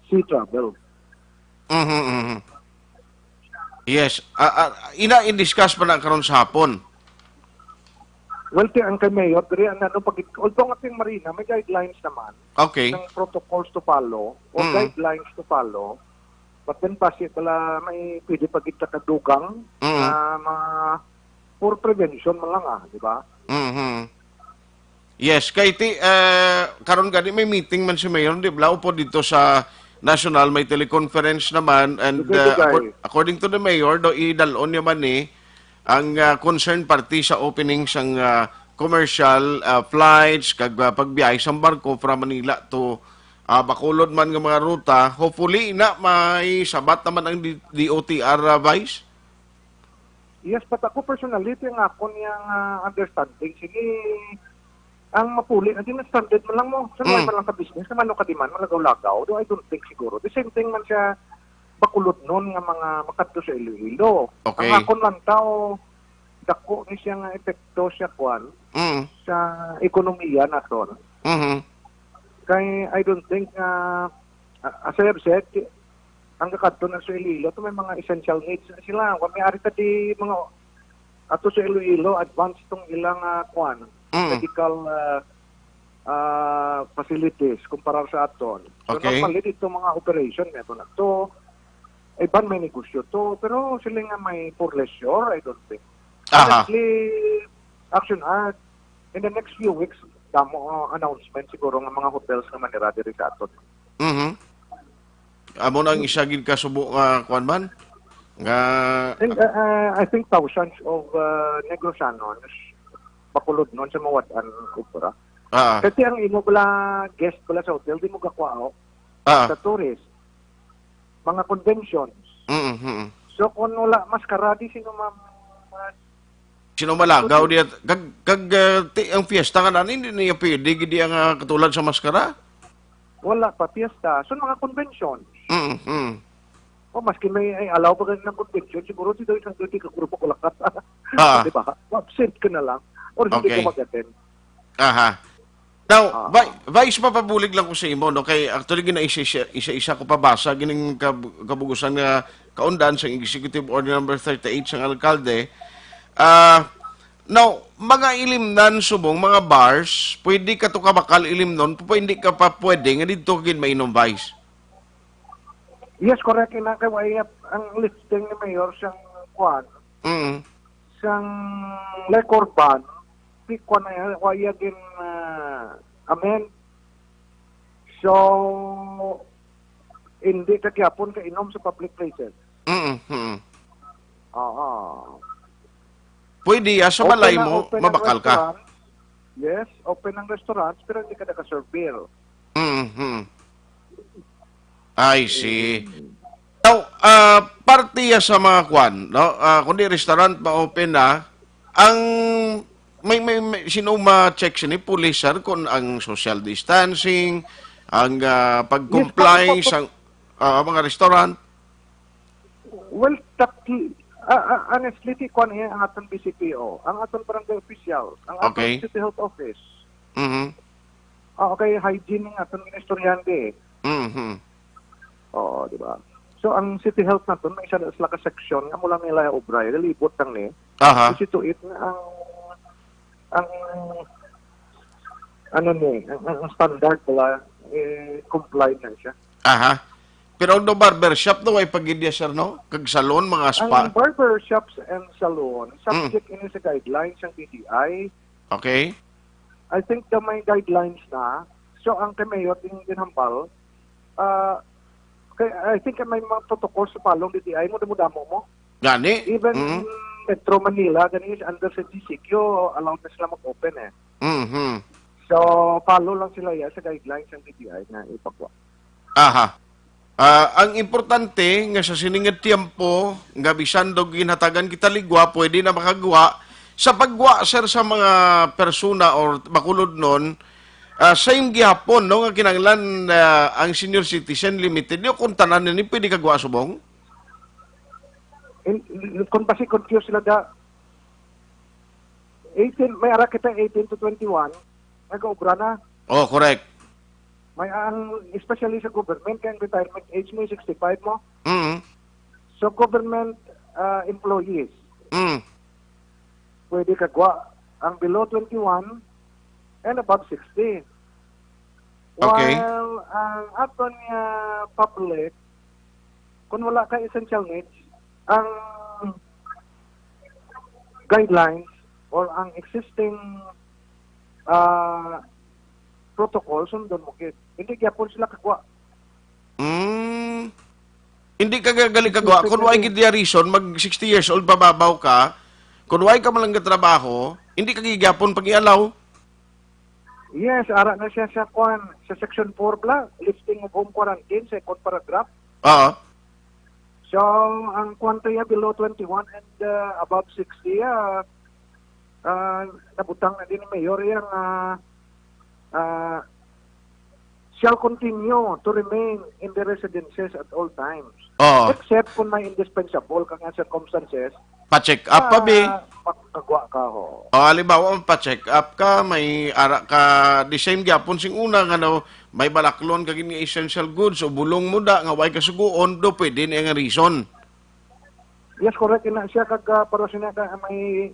sea travel. Mhm, mhm. Yes. Ah, ah, ina in-discuss pa na karon sa hapon. Well, ti ang kay Mayor, diri ang ano, pag, although nga ting marina, may guidelines naman Okay. ng protocols to follow or Mm. guidelines to follow. But then, basi pala may pwede pa kita kadugang Mm. na mga for prevention man lang, ah, di ba? Mhm. Yes, kay ti, eh, karon gani may meeting man si Mayor, di ba? Upod dito sa National, may teleconference naman, and Dugay, uh, dugay. accord- according to the Mayor, do idalon niya man ni ang uh, concerned party sa opening sang uh, commercial uh, flights kag uh, pagbiyahe sang barko from Manila to uh, Bacolod man nga mga ruta. Hopefully na may sabat naman ang D- D O T R, uh, Vice. Yes, but ako personally, ito yung ako niyang ah, understanding. Sige, ang mapuli, naging standard man lang mo. Sa Mm. man lang ka business, naman ka demand, malagaw-lagaw. Though I don't think siguro. The same thing man siya, Bacolodnon nga mga makadto sa Iloilo. Okay. Ang akon lang tao, dako ni siya nga epekto siya, kwan, Mm. sa ekonomiya naton. Mhm. Kay I don't think, ah, ah, as I have said, ang kakadto na sa Iloilo, ito may mga essential needs na sila. Kung may ari ta di mga ato sa Iloilo, advanced tong ilang ah, kwan, Mm. medical ah, ah, facilities kumpara sa aton. So Okay. Normally dito mga operation may ato na to, iban may negosyo to, pero sila nga may for leisure, I don't think. Aha. Honestly, Action Art, in the next few weeks, damo uh, announcement siguro nga mga hotels nga manira diri sa aton. Mhm. Amo na ang isa gid ka subo nga kwan man nga And uh, uh, I think thousands of uh, Negros-anons, Bacolodnon sa mawad-an obra. ah, Kasi ang imo bala guest bala sa hotel, di mo gakwao ah, sa tourist. Mga conventions. mm, mm. So kung wala maskara, di sino ma- Sino malagaw diya kag kag uh, ti, ang fiesta nga nani hindi niya pwede gid ang uh, katulad sa maskara. Wala pa piyesta. So mga conventions. Mm, mm. O maski may ay, allow pa ganun ng convention, siguro si Doy Santo di ka grupo kulakat. Ah. Di ba? Absent ka na lang. Or hindi Okay. ka mag-attend. Aha. Now, Ah. Vi- Vice, papabulig lang ko sa imo, no? Kay actually gina isa-isa, isa-isa ko pabasa gining kab- kabugusan nga kaundan sa Executive Order number thirty-eight sang alkalde. Ah, now, mga ilimnan subong, mga bars, pwede ka to kabakal ilimnon, pero hindi ka pa pwede nga didto gid mainom, Vice. Yes, correct. Ina kay wala ang lifting ni Mayor siyang kuan, Mm. siyang liquor ban, di kuan na yan, wala gin uh, amend. So, hindi ka gyapon kainom sa public places. Mm. Mm. Oo. Pwede ya sa Open balay na- mo, open ang mabakal ka. restaurant. Yes, open ang restaurant, pero hindi ka naka-serve beer. Mm. Mm. I see. Now, ah, parte ya sa mga kwan, no? Ah, kundi restaurant ma-open na, ang may, may, may sino ma-check sini, police, sir, kung ang social distancing, ang ah, pag-comply Yes, pa- pa- sa ah, mga restaurant. Well, tati, ah, ah, honestly, ti kuan eh, ang aton B C P O, ang aton barangay official, ang aton Okay. city health office. Mhm. Ah, okay, hygiene ng aton inistoryahan di eh. Mhm. Oo, di ba? So, ang city health naton, may isa na sila ka section nga mula nila obra, eh, libot lang ni. Aha. Kasi to it, ang, ang, ano ni, ang, ang ang standard pala, eh, complied na siya. Aha. Pero ang barber shop daw ay pagidya, sir, no? Kag salon, mga spa. Ang barber shops and salon, subject ini sa guidelines ng D T I. Okay? I think the may guidelines na. So, ang kay Mayor, din ginhambal, ah, kay, I think may mga protocols sa palong D T I mo, damo-damo mo. Gani? Even Mm. in Metro Manila, gani is under sa G C Q, allowed na sila mag-open eh. Mhm. So, follow lang sila yan sa guidelines ng D T I na ipagwa. Aha. Ah, ang importante nga sa sini nga tiyempo nga bisan daw ginhatagan kita ligwa, pwede na makagwa. Sa pagwa, sir, sa mga persona or Bacolodnon, ah, same gihapon, no, nga kinahanglan ah, ang senior citizen limited. Di kung tanan ni pwede kagwa subong? In, in, kung basi confused sila da, eighteen, may ara kita eighteen to twenty-one, nagaobra na. Oh, correct. May ang, especially sa government, kay ang retirement age mo is sixty-five mo. Mm. So, government, ah, employees, Mm. pwede kagwa ang below twenty-one and above sixty. Okay. While ang aton nga public, kung wala ka essential needs, ang guidelines or ang existing, ah, protocol, sundon mo gid. Hindi gyapon sila kagwa. Mm. Hindi ka gali kagwa. Kung why gid niya reason, mag sixty years old, pababaw ka, kung why ka man lang trabaho, hindi ka gigyapon pag-ialaw. Yes, ara na siya sa kwan, sa section four bla, lifting of home quarantine, second paragraph. Oo. So, ang kwan to iya below twenty-one and, uh, above sixty, ah, ah, nabutang na din ni Mayor iya nga, ah, shall continue to remain in the residences at all times. Oo. Except kung may indispensable ka nga circumstances, Pa-check up pa, bi. Ah, makagwa ka, ho. O, halimbawa, pa-check up ka, may ara ka, the same gyapon sing una, nga no, may balaklon ka gid nga essential goods o bulong mo da, nga way kasugoon, do pwede na nga reason. Yes, correct. Ina siya kag, ah, pero siya ka may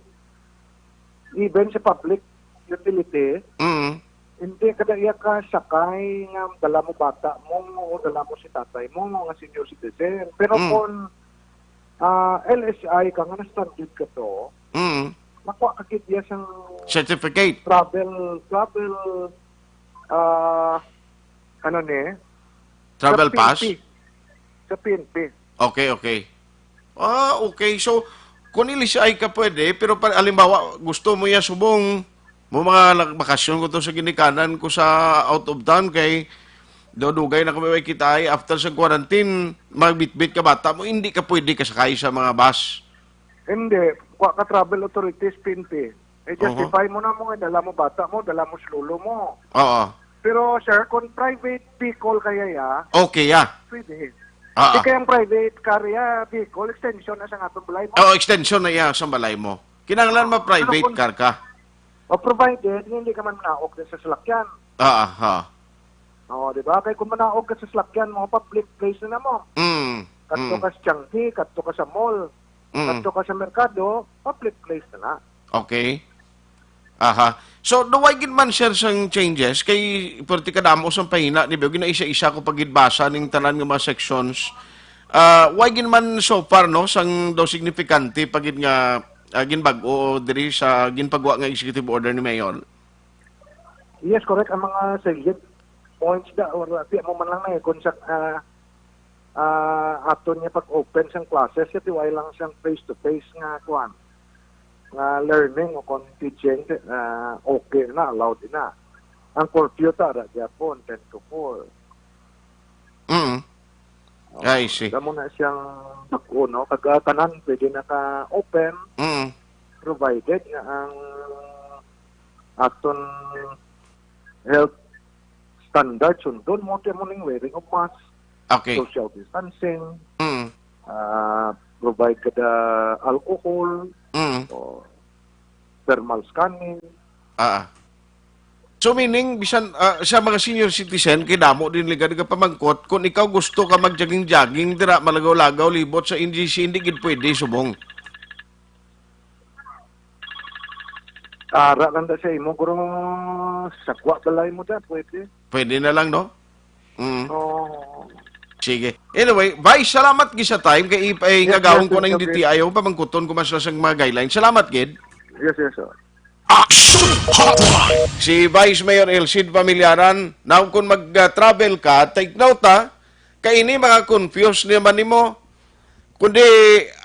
even sa public utility, Mm. hindi kada iya ka sakay nga dala mo bata mo o dala mo si tatay mo nga senior citizen. Pero Mm. kung, ah, L S I ka nga na-stranded ka to, Mm. makuha ka gid iya sang Certificate. travel, travel, ah, ano ni? Travel Sa pass? P N P. Sa P N P. Okay, okay. Ah, okay. So, kung ilisay ka pwede, pero pa, halimbawa, gusto mo ya subong, mo mga nag-, bakasyon ko to sa ginikanan ko sa out of town kay do dugay na kami way kita ay after sa quarantine, magbitbit ka bata mo, hindi ka pwede kasakay sa mga bus. Hindi. Kuha ka travel authorities, P N P. Eh, Oho. justify mo na mo nga dala mo bata mo, dala mo si lolo mo. Oo. Pero, sir, kung private vehicle kaya ya, Okay, ya. pwede. Ah, Di ah. kaya ang private car ya, vehicle, extension na sa atong balay mo. Oo, extension na iya sa balay mo. Kinahanglan Ah, ma-private pero kung car ka. O, provided nga hindi ka man manaog din sa salakyan. Ah, ah, ah. O, di ba? Kay kung manaog ka sa salakyan mo, public place na na mo. Mm, Kadto mm. ka sa Changi, kadto ka sa mall, Mm. kadto ka sa merkado, public place na na. Okay. Aha. So, do way gid man, sir, sang changes kay perti kadamo sang pahina ni Beo, ginaisa-isa ko pagidbasa ning tanan nga mga sections. Ah, way gid man so far, no, sang daw signifikante pa gid nga, ah, ginbag-o diri sa ginpagwa nga executive order ni Mayor? Yes, correct. Ang mga salient points da, or, ah, di mo man lang na, eh, kung sa, ah, ah, aton nga pag-open sang classes, kay way lang sang face-to-face nga kuan, nga learning o kon teaching, ah, okay na, allowed na. Ang curfew ta, ra gyapon, ten to four. Mm. Oh, I see. Damo na siyang bag-o, no? Kag, ah, tanan pwede na ka-open, Mm. provided nga ang aton health standard sundon mo, ti mo ning wearing of mask, Okay. social distancing, Mm. ah, provide ka da alcohol, Mm. o thermal scanning. Ah. So, meaning, bisan, ah, sa mga senior citizen, kay damo din liga nga pamangkot, kung ikaw gusto ka mag-jogging-jogging, dira, malagaw-lagaw, libot sa N G C, hindi gid pwede, subong. Ara lang da sa imo, guro, sagwa balay mo da, pwede. Pwede na lang, no? Mm. Oo. Sige. Anyway, Vice, salamat gid sa time kay ipay Yes, ngagawon yes, ko na yung okay. D T I, o pamangkuton ko mas sa mga guidelines. Salamat gid. Yes, yes, sir. Action Hotline. Si Vice Mayor El Cid Familiaran, now kung mag-travel ka, take note ha, kay ini mga confuse naman nimo. Kundi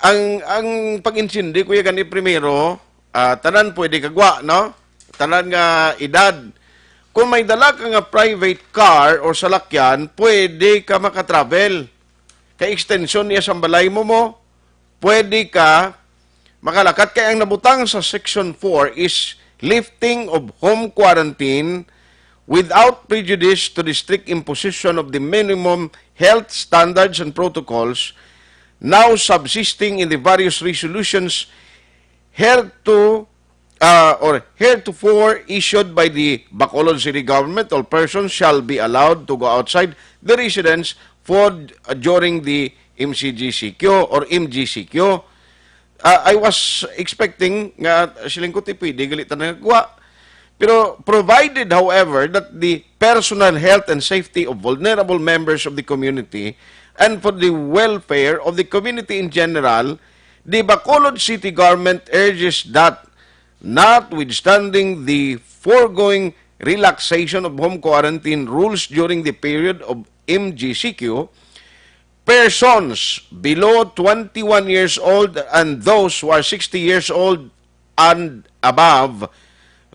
ang, ang pag-intindi, kuya, gani primero, ah, tanan pwede kagwa, no? Tanan nga edad. Kung may dala ka nga private car or salakyan, pwede ka makatravel. Kay extension niya sa balay mo mo, pwede ka makalakat. Kay ang nabutang sa Section four is lifting of home quarantine without prejudice to the strict imposition of the minimum health standards and protocols now subsisting in the various resolutions held to uh, or heretofore issued by the Bacolod City Government, all persons shall be allowed to go outside the residence for, uh, during the M C G C Q or M G C Q. Uh, I was expecting nga siling ko ti pwede gali ta nagwa. Pero provided, however, that the personal health and safety of vulnerable members of the community and for the welfare of the community in general, the Bacolod City Government urges that, notwithstanding the foregoing relaxation of home quarantine rules during the period of M G C Q, persons below twenty-one years old and those who are sixty years old and above,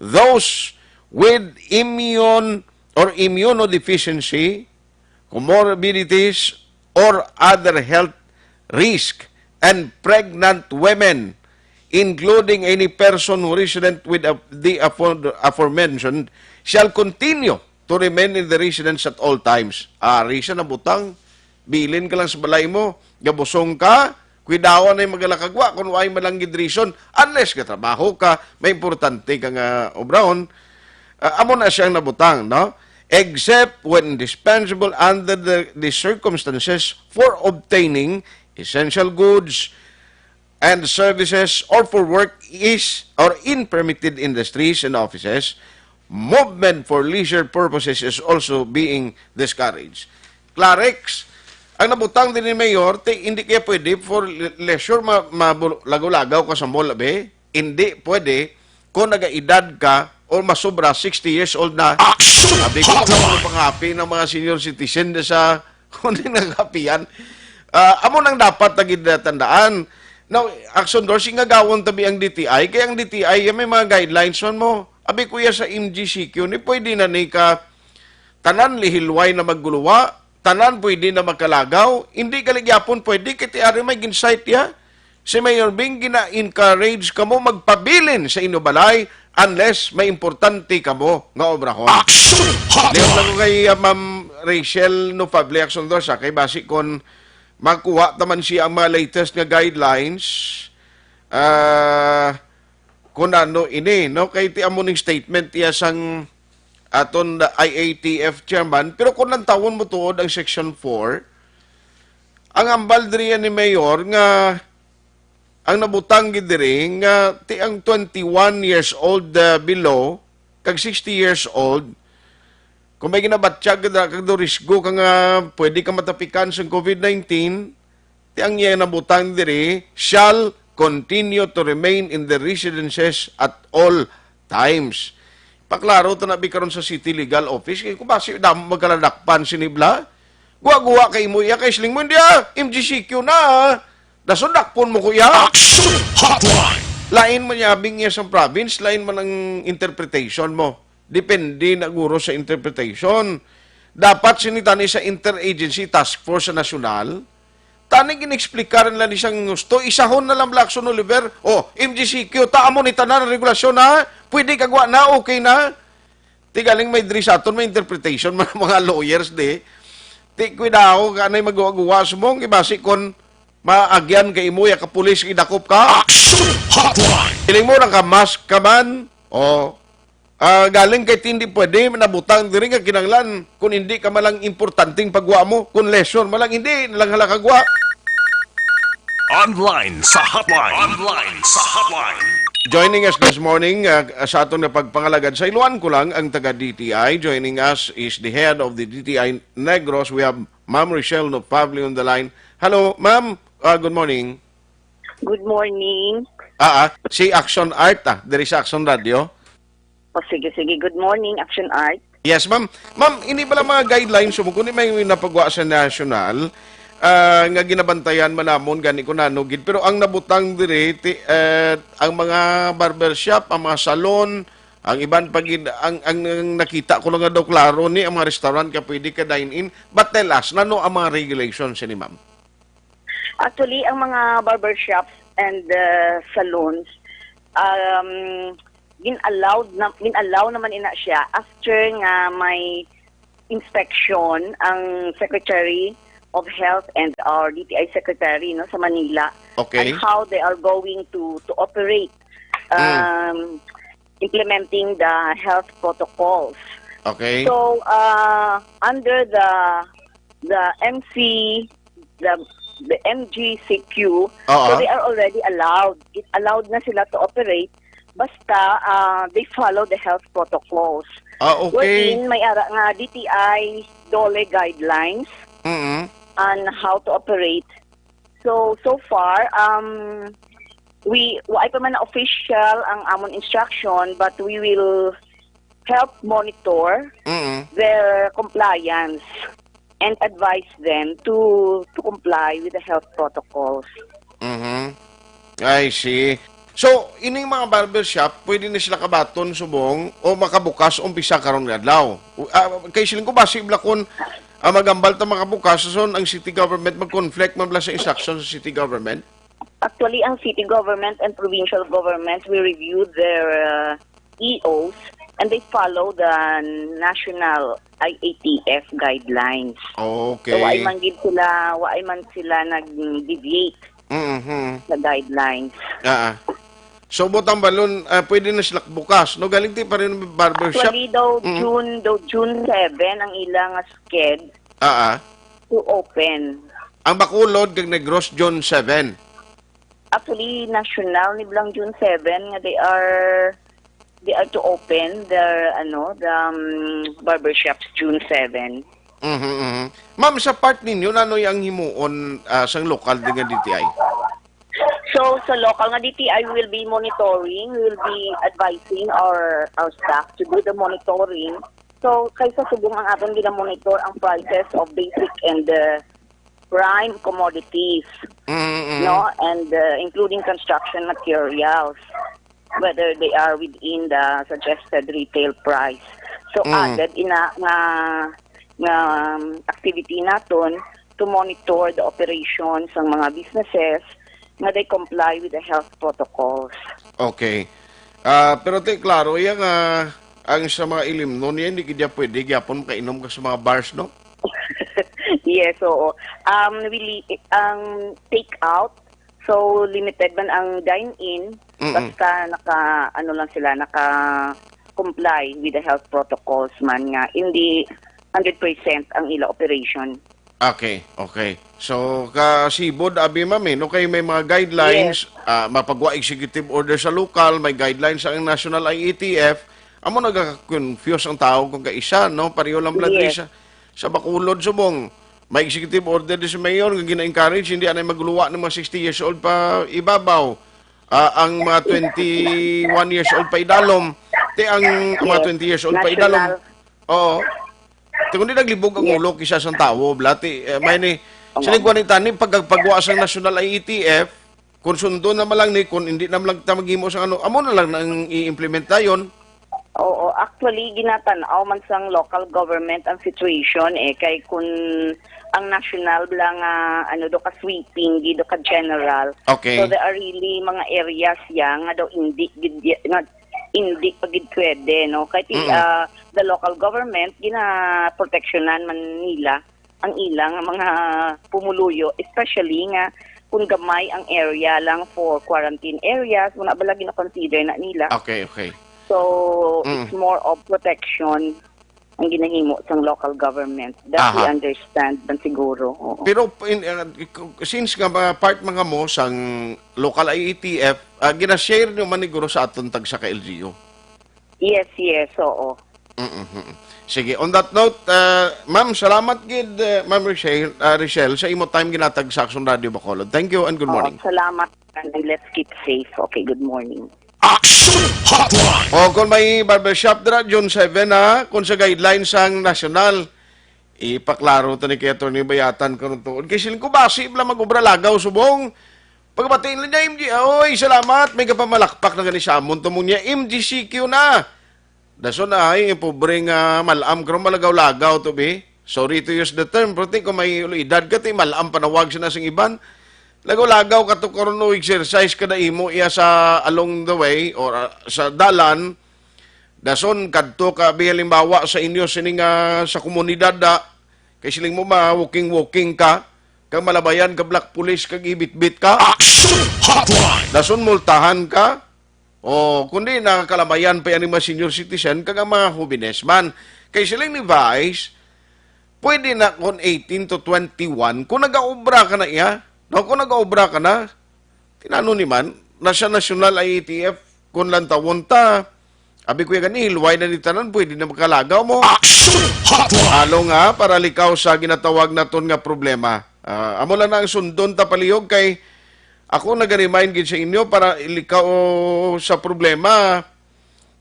those with immune or immunodeficiency, comorbidities, or other health risk, and pregnant women, including any person who resident with a-, the afore-, aforementioned, shall continue to remain in the residence at all times. Ari sa nabutang, bilin ka lang sa balay mo, gabusong ka, kuidawa na yung magalakagwa kung why man lang gid reason, unless gatrabaho ka, may importante ka nga obrahon. Ah, amo na siyang nabutang, no? Except when indispensable under the, the circumstances for obtaining essential goods and services or for work is or in permitted industries and offices, movement for leisure purposes is also being discouraged. Clarex, ang nabutang din ni Mayor, ti, hindi kaya pwede for le-, leisure, ma, ma, lagaw-lagaw ka sa mall, abi? Hindi pwede kung nagaedad ka o masobra sixty years old na. Action Abi ko, Hotline! Ano pangapi ng mga senior citizen na sa kung di nagapian? Ah, amo nang dapat na gid tandaan. Now, Action Doors, ingagawon tabi ang D T I, kay ang D T I, may mga guidelines man mo. Abi, kuya, sa M G C Q, ni pwede na ni ka tanan lihilway na magguluwa, tanan pwede na magkalagaw, hindi gali gyapon pwede, kay ti ari may ginsight ya. Si Mayor Bing, gina-encourage kamo magpabilin sa inyo balay unless may importante kamo nga obrahon. Action Hotline! Liwat lang ko kay, ah, Ma'am Rachel Nofable, Action Doors, ah, kay basi kon makuha ta man siya ang mga latest nga guidelines, ah, kung ano ini, no? Kay ti amo ning statement iya sang aton I A T F chairman, pero kung lantawon mo tuod ang Section four, ang ambal diri ni Mayor nga ang nabutang gid diri nga ti ang twenty-one years old, uh, below kag sixty years old, kung may ginabatyag ka dira kag do risgo ka nga pwede ka matapikan sang COVID nineteen, ti ang iya nabutang diri, "Shall continue to remain in the residences at all times." Paklaro ta na bi karon sa City Legal Office, kay kung basi damo magkaladakpan sini bala. Guwa-guwa kay imo iya kay siling mo, "Hindi ah, M G C Q na ah." Dasundakpon mo ko iya. Action Hotline! Lain man yabing iya sa province, lain man ang interpretation mo. Depende na guro sa interpretation. Dapat sini tani sa interagency task force sa nasyonal. Tani gin-explicar nila ni sang gusto. Isahon na lang bala, Action Oliver. O, M G C Q, ta amo ni tanan ang regulasyon, ha? Pwede kag wa na, okay na. Ti galing may diri sa aton, may interpretation man ang mga lawyers, di. Ti, kuidaw ka anay magawa-gawa, subong, ibasi kon maagyan ka imo, ya ka pulis, idakop ka. Action Hotline! Feeling mo, naka-mask ka man, o, ah, galing kay ti hindi pwede, nabutang diri nga kinahanglan, kung hindi ka man lang importanteng pagwa mo, kung leisure man lang, hindi na lang hala kagwa. Online sa hotline. Online sa hotline. Joining us this morning, uh, sa aton nga pagpangalagad sa Iloan ko lang ang taga D T I. Joining us is the head of the D T I Negros. We have Ma'am Rochelle Nofable on the line. Hello, ma'am. Uh, good morning. Good morning. Ah, ah, si Action Art, ah, diri sa Action Radio. O, sige, sige. Good morning, Action Art. Yes, ma'am. Ma'am, ini bala mga guidelines mo kung may napagwa sa national, ah, nga ginabantayan man namon gani kung ano gid. Pero ang nabutang diri, ti, eh, ang mga barbershop, ang mga salon, ang iban pa gid, ang, ang, ang nakita ko lang nga daw klaro ni ang mga restaurant ka pwede ka dine-in. But tell us, nano ang mga regulations ni ma'am? Actually, ang mga barbershops and, uh, salons, um, gin-allowed na, gin-allow naman ina siya after nga may inspection ang Secretary of Health and our D T I Secretary, no, sa Manila, Okay. on how they are going to to operate Mm. um, implementing the health protocols. Okay. So, uh, under the the M C, the the M G C Q, so Oo. they are already allowed. It allowed na sila to operate basta uh, they follow the health protocols. Ah, okay. Wherein may ara nga D T I DOLE guidelines Mm-mm. on how to operate. So, so far, um, we, wa pa man official ang amon instruction, but we will help monitor Mm-mm. their compliance and advise them to to comply with the health protocols. Mhm. I see. So, ining mga barbershop, pwede na sila kabaton subong o makabukas umpisa karon nga adlaw? U-, ah, kay siling ko, basi bala kun, ah, magambal ta makabukas, so ang city government mag-conflict man bala sa instruction sa city government? Actually, ang city government and provincial government, we review their uh, E Os and they follow the national I A T F guidelines. Okay. So, wa man gid sila, wa man sila nag-deviate Mhm. sa guidelines. Ah, ah. So, butang balon, ah, pwede na sila bukas, no? Galing ti pa rin barbershop. Actually, daw Mm. June, daw June seven ang ilang sked Ah, ah. to open. Ang Bacolod kag Negros, June seven. Actually, national ni bala ang June seven nga they are they are to open their, ano, the, um, barbershops June seven. Mhm, mhm. Ma'am, sa part ninyo, ano ang himuon, ah, sang lokal din nga D T I? So, sa local nga D T I, we will be monitoring, we will be advising our our staff to do the monitoring. So, kaysa subong ang aton ginamonitor ang prices of basic and uh, prime commodities, Mm, mm. no? And uh, including construction materials, whether they are within the suggested retail price. So, Mm. added ina nga nga um, activity naton to monitor the operations ng mga businesses nga they comply with the health protocols. Okay. Ah, pero ti, klaro iya nga ang sa mga ilimnon niya, hindi gid pwede gyapon makainom ka sa mga bars, no? Yes, oo. Um, we li- ang take out, so limited man ang dine-in, Mm-mm. basta naka, ano lang sila, naka comply with the health protocols man nga hindi hundred percent ang ila operation. Okay, okay. So, kasibod, abi, ma'am, eh, no, kay may mga guidelines, Yes. ah, mapagwa executive order sa lokal, may guidelines ang National I A T F, amo nagaka-confuse ang tao kung kaisa, no? Pareho lang pala diri Yes. sa, sa Bacolod, subong. May executive order di sa mayor nga gina-encourage, hindi anay magluwa ng mga sixty years old pa ibabaw. Ah, ang mga twenty-one years old pa idalom, ti ang mga Yes. twenty years old pa idalom. National. Oo. Ti kundi naglibog ang Yes. ulo kisa sang tawo, bala ti, eh, may ni, Oo. siling ko ni tani, pag, pagwa sang National I A T F, kung sundo na man lang ni, kung hindi na man lang ta maghimo sang ano, amo na lang nang i-implement dayon. Oo, actually, ginatan-aw man sang local government ang situation, eh, kay kung ang national bala nga, ano, do ka sweeping, di do ka general. Okay. So, there are really mga areas ya nga daw hindi gid ya-, nga hindi pa gid pwede, no? Kay ti, Mm. ah, the local government, ginaproteksyonan man nila ang ilang mga pumuluyo, especially nga kung gamay ang area lang for quarantine areas, wala ba lagi na-consider na nila? Okay, okay. So, Mm. it's more of protection ang ginahimo sang local government. That we Aha. understand man siguro. Oo. Pero in, uh, since nga mga part mga mo sang local I A T F, ah, gina-share nyo man siguro sa aton tagsa ka L G U? Yes, yes, oo. Mm-mm. Sige, on that note, uh, ma'am, salamat gid, uh, Ma'am Rochelle, uh, Rochelle, sa imo time ginatag sa Aksyon Radio Bacolod. Thank you and good Oo, morning. Salamat and let's keep safe. Okay, good morning. Aksyon Hotline. O, kung may barbershop dira, June seven, ha, kung sa guidelines sang nasyonal, ipaklaro to ni kay Attorney Bayatan kung tuod. Kay siling ko, basi bala mag-obra lagaw subong. Pagbatiin lang niya, M G, oy, salamat. May kapamalakpak na gani sa amon to mo niya, M G C Q na. Dason ay, pobre nga mal-am karon malagaw-lagaw to, bi. Sorry to use the term, pero ti kung may edad ka, ti mal-am panawag sina sing iban. Lagaw-lagaw ka to karon, o exercise ka na imo iya sa along the way or, ah, sa dalan. Dason kadto ka, bi, halimbawa sa inyo sini nga sa komunidad da, kay siling mo ma walking-walking ka, kag malabayan ka black police kag ibitbit ka. Action Hotline. Dason multahan ka. O, kundi nakakalabayan pa yan yung mga senior citizen kag ang mga hobenes man. Kay siling ni Vice, pwede na kung eighteen to twenty-one, kung nag-aobra ka na iya, no, kung nag-aobra ka na, tinano ni man, nasa national I A T F, kung lantawon ta, abi ko yan gani, hilway na ni tanan, pwede na makalagaw mo. Action Hotline! Alo nga, para likaw sa ginatawag naton nga problema. Ah, amo lang na ang sundon ta palihog kay ako nag-remind gid sa inyo para ilikaw sa problema,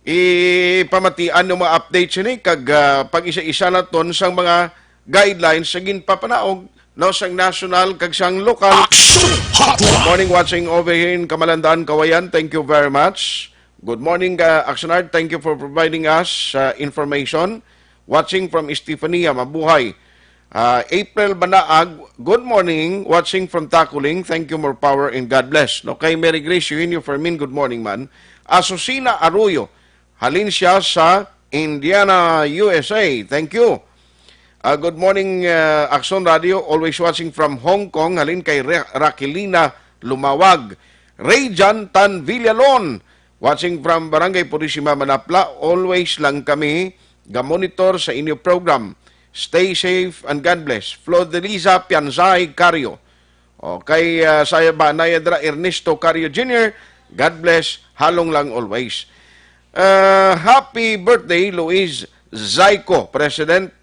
ipamatian ng mga updates ini kag, ah, pag-isa-isa naton sang mga guidelines sa ginpapanaog, no, sang national kag sang lokal. Action Hotline! Morning, watching over here in Kamalandan, Kawayan. Thank you very much. Good morning, uh, Axonard. Thank you for providing us, uh, information. Watching from Estefania, mabuhay. Uh, April Banaag, good morning. Watching from Taculing. Thank you, more power and God bless. No, kay Mary Grace Eugenio Fermin, good morning man. Asusina Arroyo, halin siya sa Indiana, U S A. Thank you. Uh, good morning, uh, Axon Radio. Always watching from Hong Kong. Halin kay Re- Raquelina Lumawag. Rayjan Tan Villalon. Watching from Barangay Purisima, Manapla. Always lang kami ga-monitor sa inyo program. Stay safe and God bless. Flodeliza Pianzay Cario. Okay, uh, saya ba na yadra Ernesto Cario Junior? God bless. Halong lang always. Uh, happy birthday, Luis Zayco, President,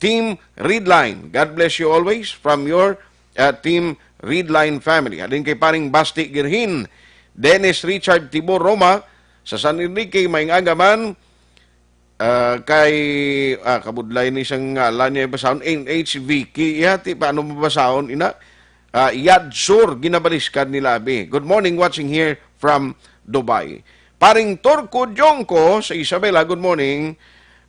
Team Redline. God bless you always from your, uh, Team Redline family. Halin kay paring Basti Girhin, Dennis Richard Tibor Roma, sa San Enrique, may nga man, ah, kay, ah, kabudlay ni sang ngalan niya basahon, N H Vicky, iya, ti, paano mabasahon, ina? Ah, Yadsur, ginabaliskad nila, abi. Good morning, watching here from Dubai. Paring Turco Jongko sa Isabela, good morning.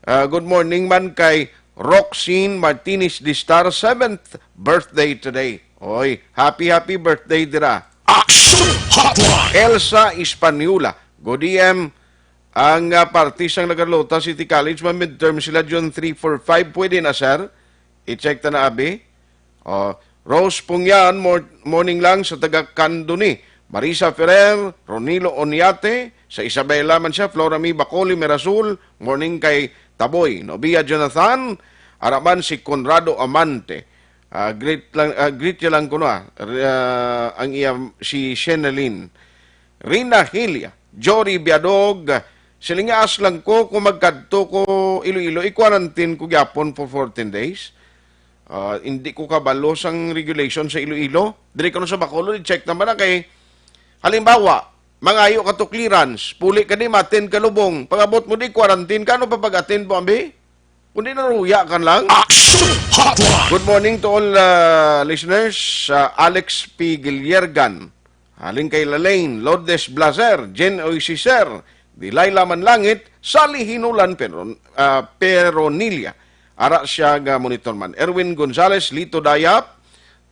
Ah, good morning man kay Roxin Martinez Distar, seventh birthday today. Oy, happy, happy birthday dira. Action Hotline! Elsa Espanola, good A M. Ang, ah, parte sang Nagarlota City College, ma-midterm sila June three, four, five. Pwede na, sir? I-check ta na, abi. Oh, Rose Pungyan, mor-, morning lang sa taga Candoni. Marisa Ferrer, Ronilo Oniate, sa Isabela man siya, Flora May Bacoli Merasul, morning kay Taboy. Novia Jonathan, ara man si Conrado Amante. Ah, greet lang, ah, greet niya lang kuno, ah, r-, ah, ang iya, si Shenalyn. Rina Hilia, Jory Biadog, silingaas lang ko kung magkadto ko Iloilo, i-quarantine ko gyapon for fourteen days. Ah, hindi ko kabalo sang regulation sa Iloilo. Diri kuno sa Bacolod, i-check naman na kay, halimbawa, mangayo ka to clearance, puli ka di, matin ka lubong, pag-abot mo di, quarantine ka, ano pa pag-attend mo, ambi? Kundi naruya ka lang. Action Hotline! Good morning to all, uh, listeners. Uh, Alex P. Giliergan, halin kay Lalaine, Lourdes Blaser, Jen Oisiser, Delilah Manlangit, Sally Hinulan Pero-, uh, Peronilia. Ara siya nga monitor man. Erwin Gonzalez, Lito Dayap,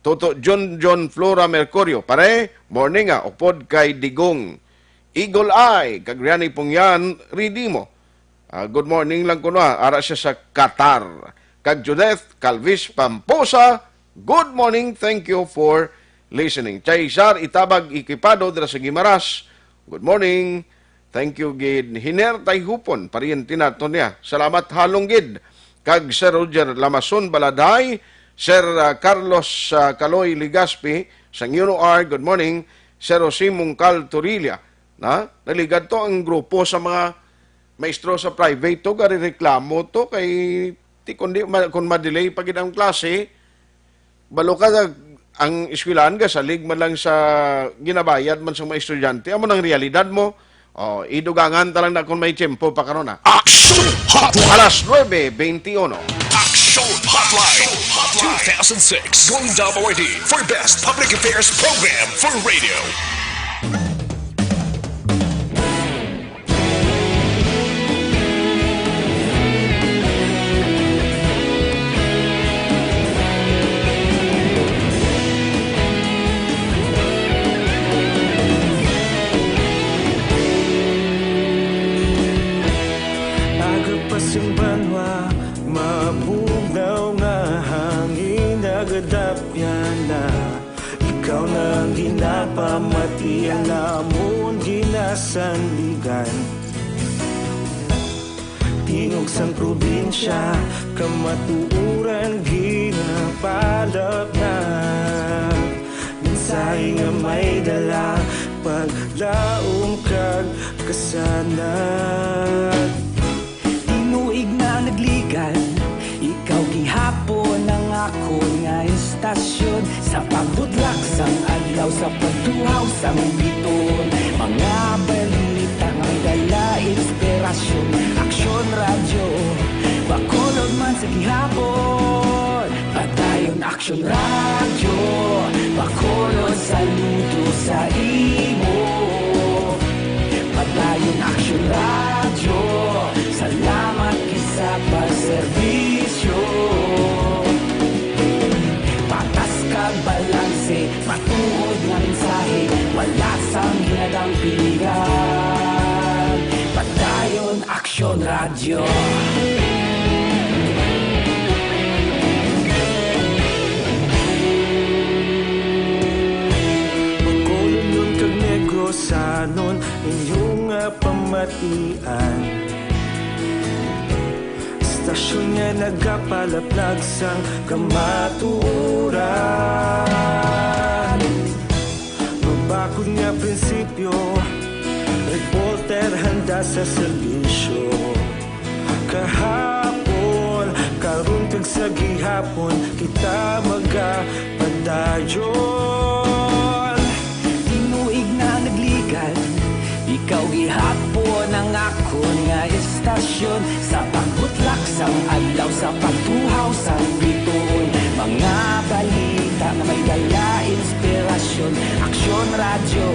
Toto John John Flora Mercurio. Pare, morning, ah, upod kay Digong. Eagle Eye, kag Riani Pungyan, Ridimo. Ah, good morning lang kuno, ah. Ara siya sa Qatar. Kag Judith Calvis Pamposa, good morning. Thank you for listening. Chaisar Itabag Ikipado dira sa Guimaras, good morning. Thank you gid. Hiner Tayhupon, paryente nato niya. Salamat halong gid. Kag Sir Roger Lamason Baladay, Sir, ah, Carlos, ah, Kaloy Ligaspi, Sang Yuno R, good morning. Sir Jose Mungkal Torilla, na? Naligad to ang grupo sa mga maestro sa private to, gari reklamo to kay ti kundi ma-, kung ma-delay pa gid ang klase, balo ka sa, ang eskwelahan gasalig man lang sa ginabayad man sa mga estudyante. Amo nang realidad mo. Oh, idugangan ta lang na kung may tiyempo pa karon, ah. Action Hotline! Alas nuebe beintiuno. Action Hotline two thousand six Golden W R D for Best Public Affairs Program for Radio. Agapas ang banwa, mabugnaw nga hangin, nagadapyan na. Ikaw na ang ginapamati, ang amon gina- Sandigan. Tingog sang probinsya, kamatuoran ginapalapnag. Mensahe nga may dala, paglaom kag kasanag. Tinuig na nagligad, ikaw gihapon ang akon nga istasyon. Sa pagbutlak sang adlaw, sa pagtuhaw sang biton, mga balita nga may dala inspirasyon. Aksyon Radyo, Bacolod man sa gihapon. Padayon Aksyon Radyo, Bacolod, saludo sa imo. Padayon Aksyon Radyo, salamat gid sa pagserbisyo. Patas kag balanse, matuod nga mensahe, wala sang ginadampigan. Padayon Aksyon Radyo. Bacolodnon kag Negrosanon, inyo nga pamatian. Istasyon nga nagapalaplag sang kamatuoran. Mabakod nga prinsipyo, reporter handa sa serbisyo. Kahapon, karon kag sa gihapon, kita magapadayon. Tinuig na nagligad, ikaw gihapon ang akon nga istasyon. Sa pagbutlak sang adlaw, sa pagtuhaw sang bituon, mga balita nga may dala inspirasyon. Aksyon Radyo,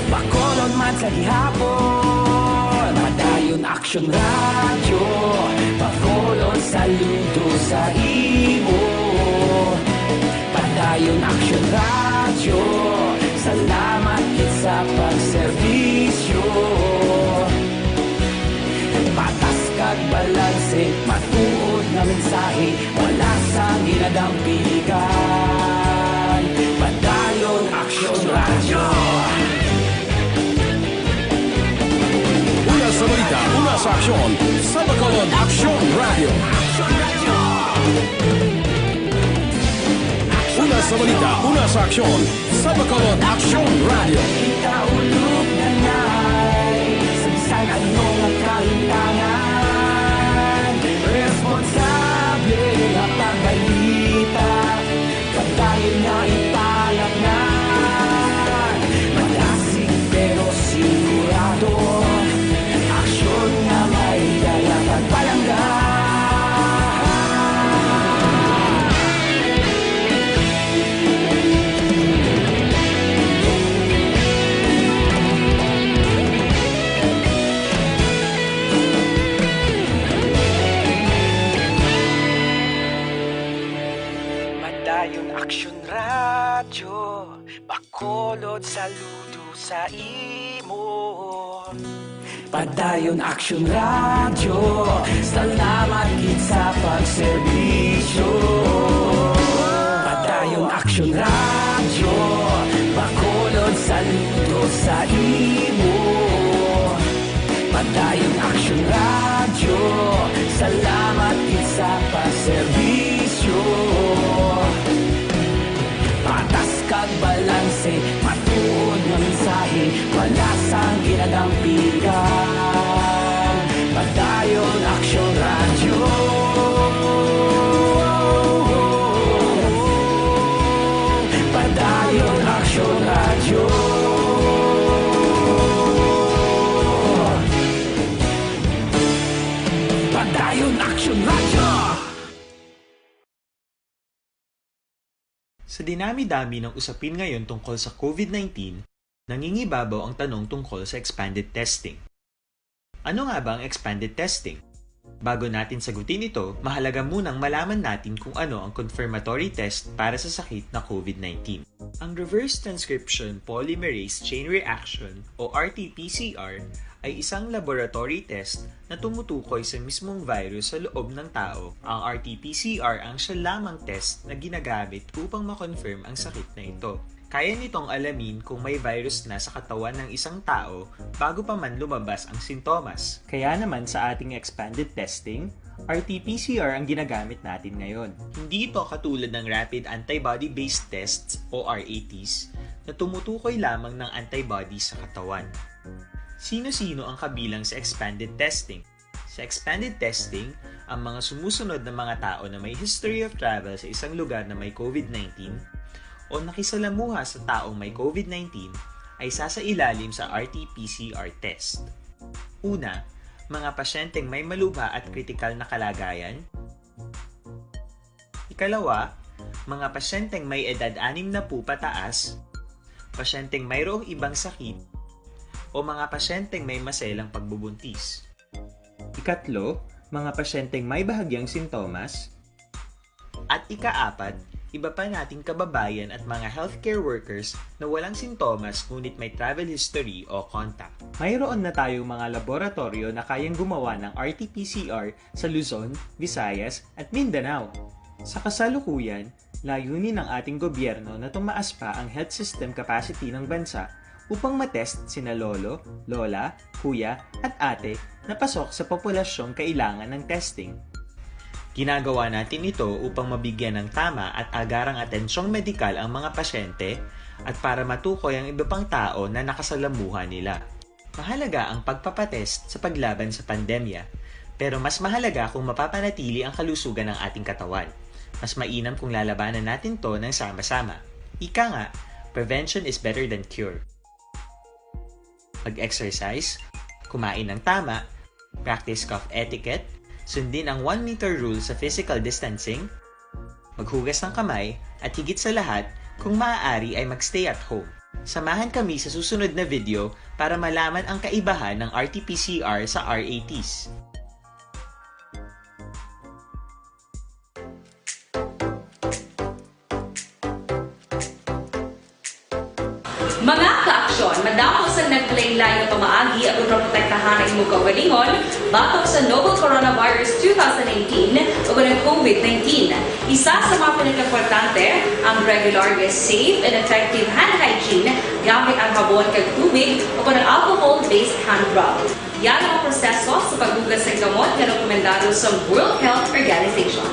Bacolod man sa gihapon. Padayon Aksyon Radyo, Bacolod, saludo sa imo. Padayon Aksyon Radyo, salamat gid sa pagserbisyo. Patas kag balanse, matuod nga mensahe, wala sang ginadampigan. Padayon Aksyon Radyo. Una sa balita, una sa aksyon, sa Bacolod Aksyon Radyo. Una sa balita, una sa aksyon, sa Bacolod Aksyon Radyo. Kita ulog na nay, sa bisan ano nga kahintangan, responsable nga pagbalita, padayon na ipalapngan. Malasig pero sigurado, aksyon nga may dala pagpalangga. Padayon Aksyon Radyo, Bacolod, saludo sa imo. Padayon Aksyon Radyo, salamat gid sa pagserbisyo. Padayon Aksyon Radyo, Bacolod, saludo sa imo. Padayon Aksyon Radyo, salamat gid sa pagserbisyo. Patas kag balanse, matuod nga mensahe, wala sang ginadampigan. Padayon Aksyon Radyo. Padayon Aksyon Radyo. Padayon Aksyon Radyo. Sa dinami-dami ng usapin ngayon tungkol sa COVID nineteen, nangingibabaw ang tanong tungkol sa expanded testing. Ano nga ba ang expanded testing? Bago natin sagutin ito, mahalaga munang malaman natin kung ano ang confirmatory test para sa sakit na COVID nineteen. Ang reverse transcription polymerase chain reaction o R T P C R ay isang laboratory test na tumutukoy sa mismong virus sa loob ng tao. Ang R T P C R ang siya lamang test na ginagamit upang ma-confirm ang sakit na ito. Kaya nitong alamin kung may virus na sa katawan ng isang tao bago pa man lumabas ang sintomas. Kaya naman sa ating expanded testing, R T P C R ang ginagamit natin ngayon. Hindi ito katulad ng rapid antibody-based tests o R A Ts na tumutukoy lamang ng antibody sa katawan. Sino-sino ang kabilang sa expanded testing? Sa expanded testing, ang mga sumusunod na mga tao na may history of travel sa isang lugar na may COVID nineteen o nakisalamuha sa taong may COVID nineteen ay sasailalim sa R T P C R test. Una, mga pasyenteng may malubha at kritikal na kalagayan. Ikalawa, mga pasyenteng may edad anim na po pataas, pasyenteng mayroong ibang sakit, o mga pasyenteng may maselang pagbubuntis. Ikatlo, mga pasyenteng may bahagyang sintomas. At ikaapat, iba pa nating kababayan at mga healthcare workers na walang sintomas ngunit may travel history o contact. Mayroon na tayong mga laboratoryo na kayang gumawa ng R T P C R sa Luzon, Visayas, at Mindanao. Sa kasalukuyan, layunin ng ating gobyerno na tumaas pa ang health system capacity ng bansa upang matest sina lolo, lola, kuya, at ate na pasok sa populasyong kailangan ng testing. Ginagawa natin ito upang mabigyan ng tama at agarang atensyong medikal ang mga pasyente at para matukoy ang iba pang tao na nakasalamuha nila. Mahalaga ang pagpapatest sa paglaban sa pandemya, pero mas mahalaga kung mapapanatili ang kalusugan ng ating katawan. Mas mainam kung lalabanan natin 'to ng sama-sama. Ika nga, prevention is better than cure. Mag-exercise, kumain ng tama, practice cough etiquette, sundin ang one meter rule sa physical distancing, maghugas ng kamay, at higit sa lahat, kung maaari ay mag-stay at home. Samahan kami sa susunod na video para malaman ang kaibahan ng R T P C R sa R A Ts. Mga kaaksyon, madamo sang naglain-lain nga pamaagi aron maprotektahan ang imong kaugalingon batok sa novel coronavirus two thousand nineteen o ang COVID nineteen. Isa sa mga pinakaimportante, ang regular nga safe and effective hand hygiene gamit ang habon kag tubig o ang alcohol-based hand rub. Yan ang proseso sa paghugas sang kamot nga rekomendado sa World Health Organization.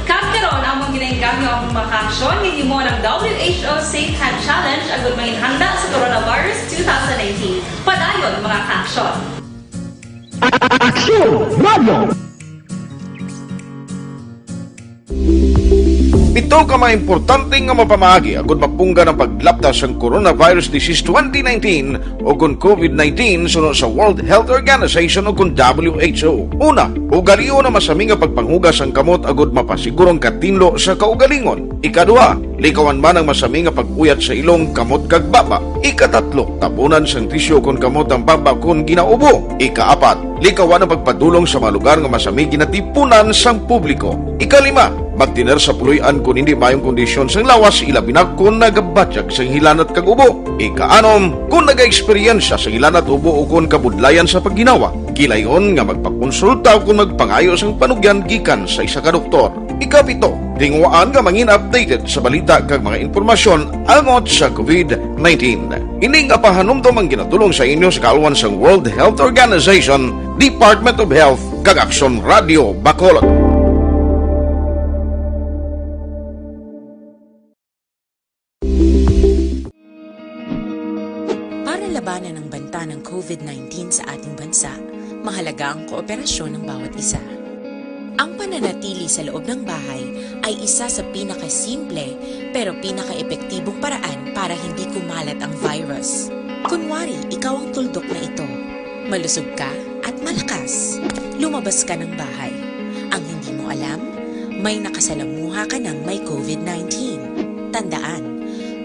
Kag karon, among ginainggangyo ang mga kaaksyon nga himo ng W H O Safe Hand Challenge agud manginhanda sa coronavirus two thousand nineteen. Padayon, mga kaaksyon. Aksyon Radio! Pito ka mga importante nga mapamaagi agud mapunggan ang paglapta sang coronavirus disease twenty nineteen o kon COVID nineteen suno sa World Health Organization o kon W H O. Una, ugalion ang masami nga pagpanghugas sang kamot agud mapasiguro ang katinlo sa kaugalingon. Ikaduha, likawan man ang masami nga pag-uyat sa ilong, kamot kag baba. Ikatatlo, tabunan sang tisyu kon kamot ang baba kon ginaubo. Ikaapat, likawan ang pagpadulong sa mga lugar nga masami ginatipunan sang publiko. Ikalima, Magtener sa puloy-an kon hindi maayong kondisyon sang lawas, ilabi na kon nagabatyag sang hilanat kag ubo. Ikaanom, kon nagaeksperyensya sang hilanat, ubo, o kon kabudlayan sa pagginawa, kilayon nga magpakonsulta o kon magpangayo sang panugyan gikan sa isa ka doktor. Ikapito, tinguhaan nga mangin updated sa balita kag mga impormasyon angot sa COVID nineteen. Ini nga pahanumdom ang ginatulong sa inyo sa kaalwan sang World Health Organization, Department of Health, kag Aksyon Radio Bacolod. Para labanan ang banta ng COVID nineteen sa ating bansa, mahalaga ang kooperasyon ng bawat isa. Ang pananatili sa loob ng bahay ay isa sa pinakasimple pero pinakaepektibong paraan para hindi kumalat ang virus. Kunwari, ikaw ang tuldok na ito. Malusog ka at malakas. Lumabas ka ng bahay. Ang hindi mo alam, may nakasalamuha ka ng may COVID nineteen. Tandaan,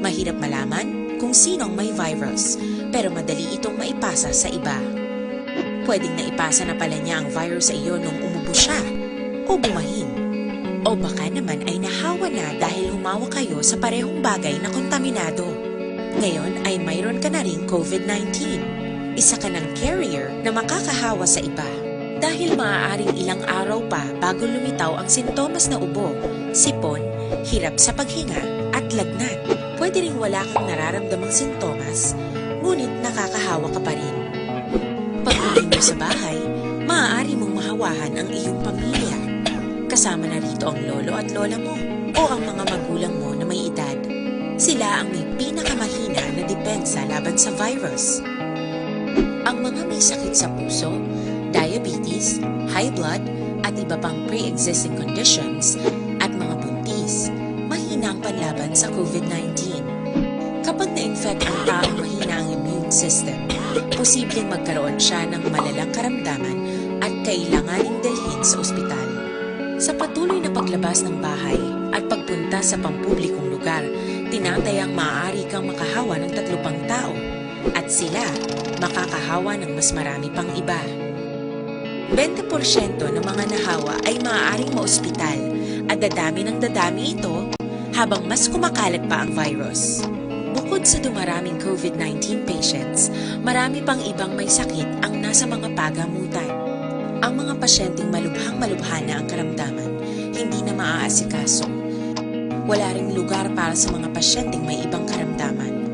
mahirap malaman kung sino ang may virus, pero madali itong maipasa sa iba. Pwedeng naipasa na pala niya ang virus sa iyo nung umubo siya o bumahin. O baka naman ay nahawa na dahil humawak kayo sa parehong bagay na kontaminado. Ngayon ay mayroon ka na ring COVID nineteen. Isa ka ng carrier na makakahawa sa iba. Dahil maaaring ilang araw pa bago lumitaw ang sintomas na ubo, sipon, hirap sa paghinga, at lagnat. Pwede ring wala kang nararamdamang sintomas, ngunit nakakahawa ka pa rin. Pag-uwi mo sa bahay, maaari mong mahawahan ang iyong pamilya. Kasama na rito ang lolo at lola mo o ang mga magulang mo na may edad. Sila ang may pinakamahina na depensa laban sa virus. Ang mga may sakit sa puso, diabetes, high blood, at iba pang pre-existing conditions, at mga buntis, mahina ang panlaban sa COVID nineteen. Kapag na-infect ang taong mahina ang immune system, posibleng magkaroon siya ng malalang karamdaman at kailanganing dalhin sa ospital. Sa patuloy na paglabas ng bahay at pagpunta sa pampublikong lugar, tinatayang maaari kang makahawa ng tatlo pang tao, at sila makakahawa ng mas marami pang iba. Bente porsyento ng mga nahawa ay maaaring maospital at dadami ng dadami ito habang mas kumakalat pa ang virus. Bukod sa dumaraming COVID nineteen patients, marami pang ibang may sakit ang nasa mga pagamutan. Ang mga pasyenteng malubhang-malubha na ang karamdaman, hindi na maaasikaso. Wala ring lugar para sa mga pasyenteng may ibang karamdaman.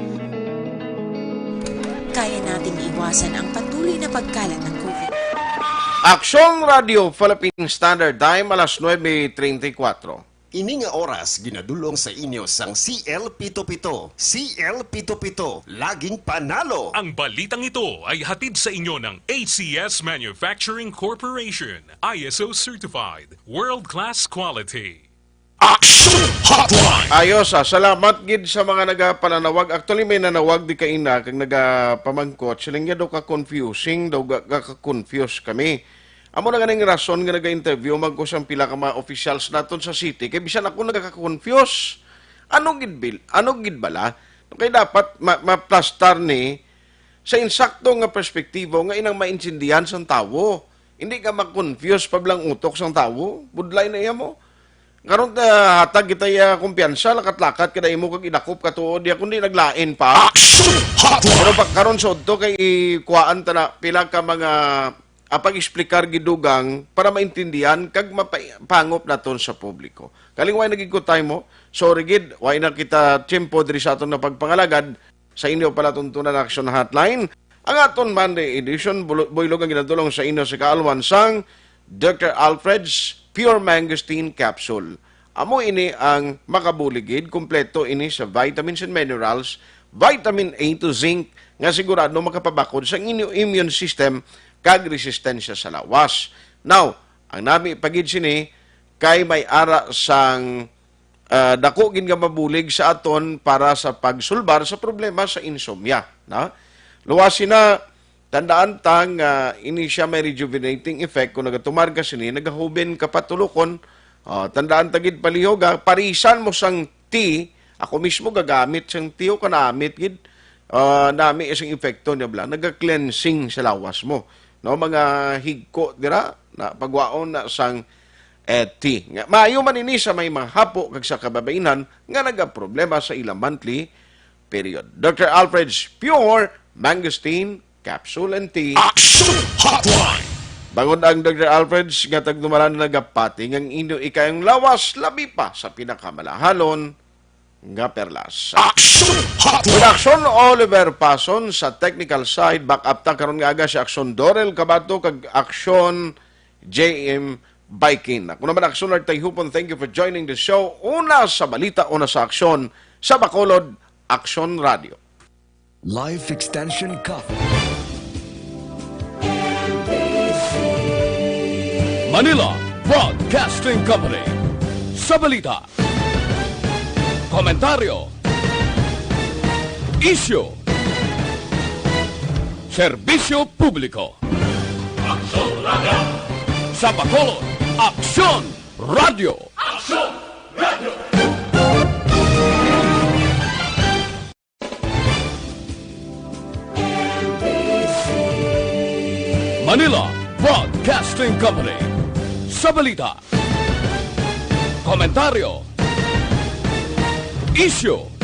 Kaya nating iwasan ang patuloy na pagkalat ng COVID. Aksyon Radio Philippine Standard Time, alas nuebe treinta y cuatro. Ini nga oras ginadul-ong sa inyo sang C L pito pito. C L pito pito, laging panalo. Ang balitang ito ay hatid sa inyo ng A C S Manufacturing Corporation, I S O certified, world-class quality. Action Hotline! Ayos, ah. Salamat gid sa mga nagapananawag. Actually, may nanawag di kaina kag nagapamangkot. Siling niya daw ka-confusing, daw ga-, ga-confuse kami. Amo na ganing rason nga naga-interview man ko sang pila ka mga officials naton sa city. Kay bisan ako nagaka-confuse. Ano gid bil-, ano gid bala? Kay dapat ma-, maplastar ni sa insakto nga perspektibo nga inang maintindihan sang tawo. Hindi ka ma-confuse pa bala ang utok sang tawo. Budlay na iya mo. Karon ta hatag kita iya kumpiyansa, lakat-lakat kada imo kag idakop ka tuod iya, kundi naglain pa. Action Hotline! Pero pa, karon sa udto kay ikuhaan ta na pila ka mga, ah, pag-explicar gidugang para maintindihan kag mapangop naton sa publiko. Kaling way nagigkutay mo, sorry gid, way na kita tiyempo diri sa aton nga pagpangalagad. Sa inyo palatuntunan Action Hotline, ang aton Monday edition, bulu-, buylog ang ginadulong sa inyo sa kaalwan sang Doctor Alfred's Pure Mangosteen Capsule. Amo ini ang makabulig gid, kompleto ini sa vitamins and minerals, vitamin A to zinc, nga sigurado makapabakod sa inyo immune system kag resistensya sa lawas. Now, ang nami pa gid sini kay may ara sang ah, dako gid nga mabulig sa aton para sa pagsulbar sa problema sa insomnia, na? Luwasi na, tandaan ta nga ini siya may rejuvenating effect. Kung nagatumar ka sini, nagahuben ka patulukon. Ah, tandaan ta gid palihog, ha, parisan mo sang tea. Ako mismo gagamit sang tea o kanamit gid. Ah, nami isang epekto niya bala, naga-cleansing sa lawas mo. No, mga higko dira, na pagwaon na sang eh, tea. Nga, maayo man ini sa may mga hapo kag sa kababainhan nga nagaproblema sa ilang monthly period. Doctor Alfred's Pure Mangosteen Capsule and Tea. Action Hotline! Bangod ang Doctor Alfred's nga tagdumalan nagapati nga ang inyo ikayong lawas labi pa sa pinakamalahalon nga perlas. Action Hotline! Production, Oliver Pason. Sa technical side, back up ta karon nga aga si Action Dorel Cabato kag Action J M Baikin. Ako naman, Action Art Tayhupon, thank you for joining the show. Una sa balita, una sa aksyon, sa Bacolod, Action Radio. Life Extension Coffee. Manila Broadcasting Company. Sa balita, komentaryo, isyu, serbisyo publiko. Aksyon Radio. Sa Bacolod, Aksyon Radio. Aksyon Radio. Manila Broadcasting Company. Sa balita, komentaryo, isyu,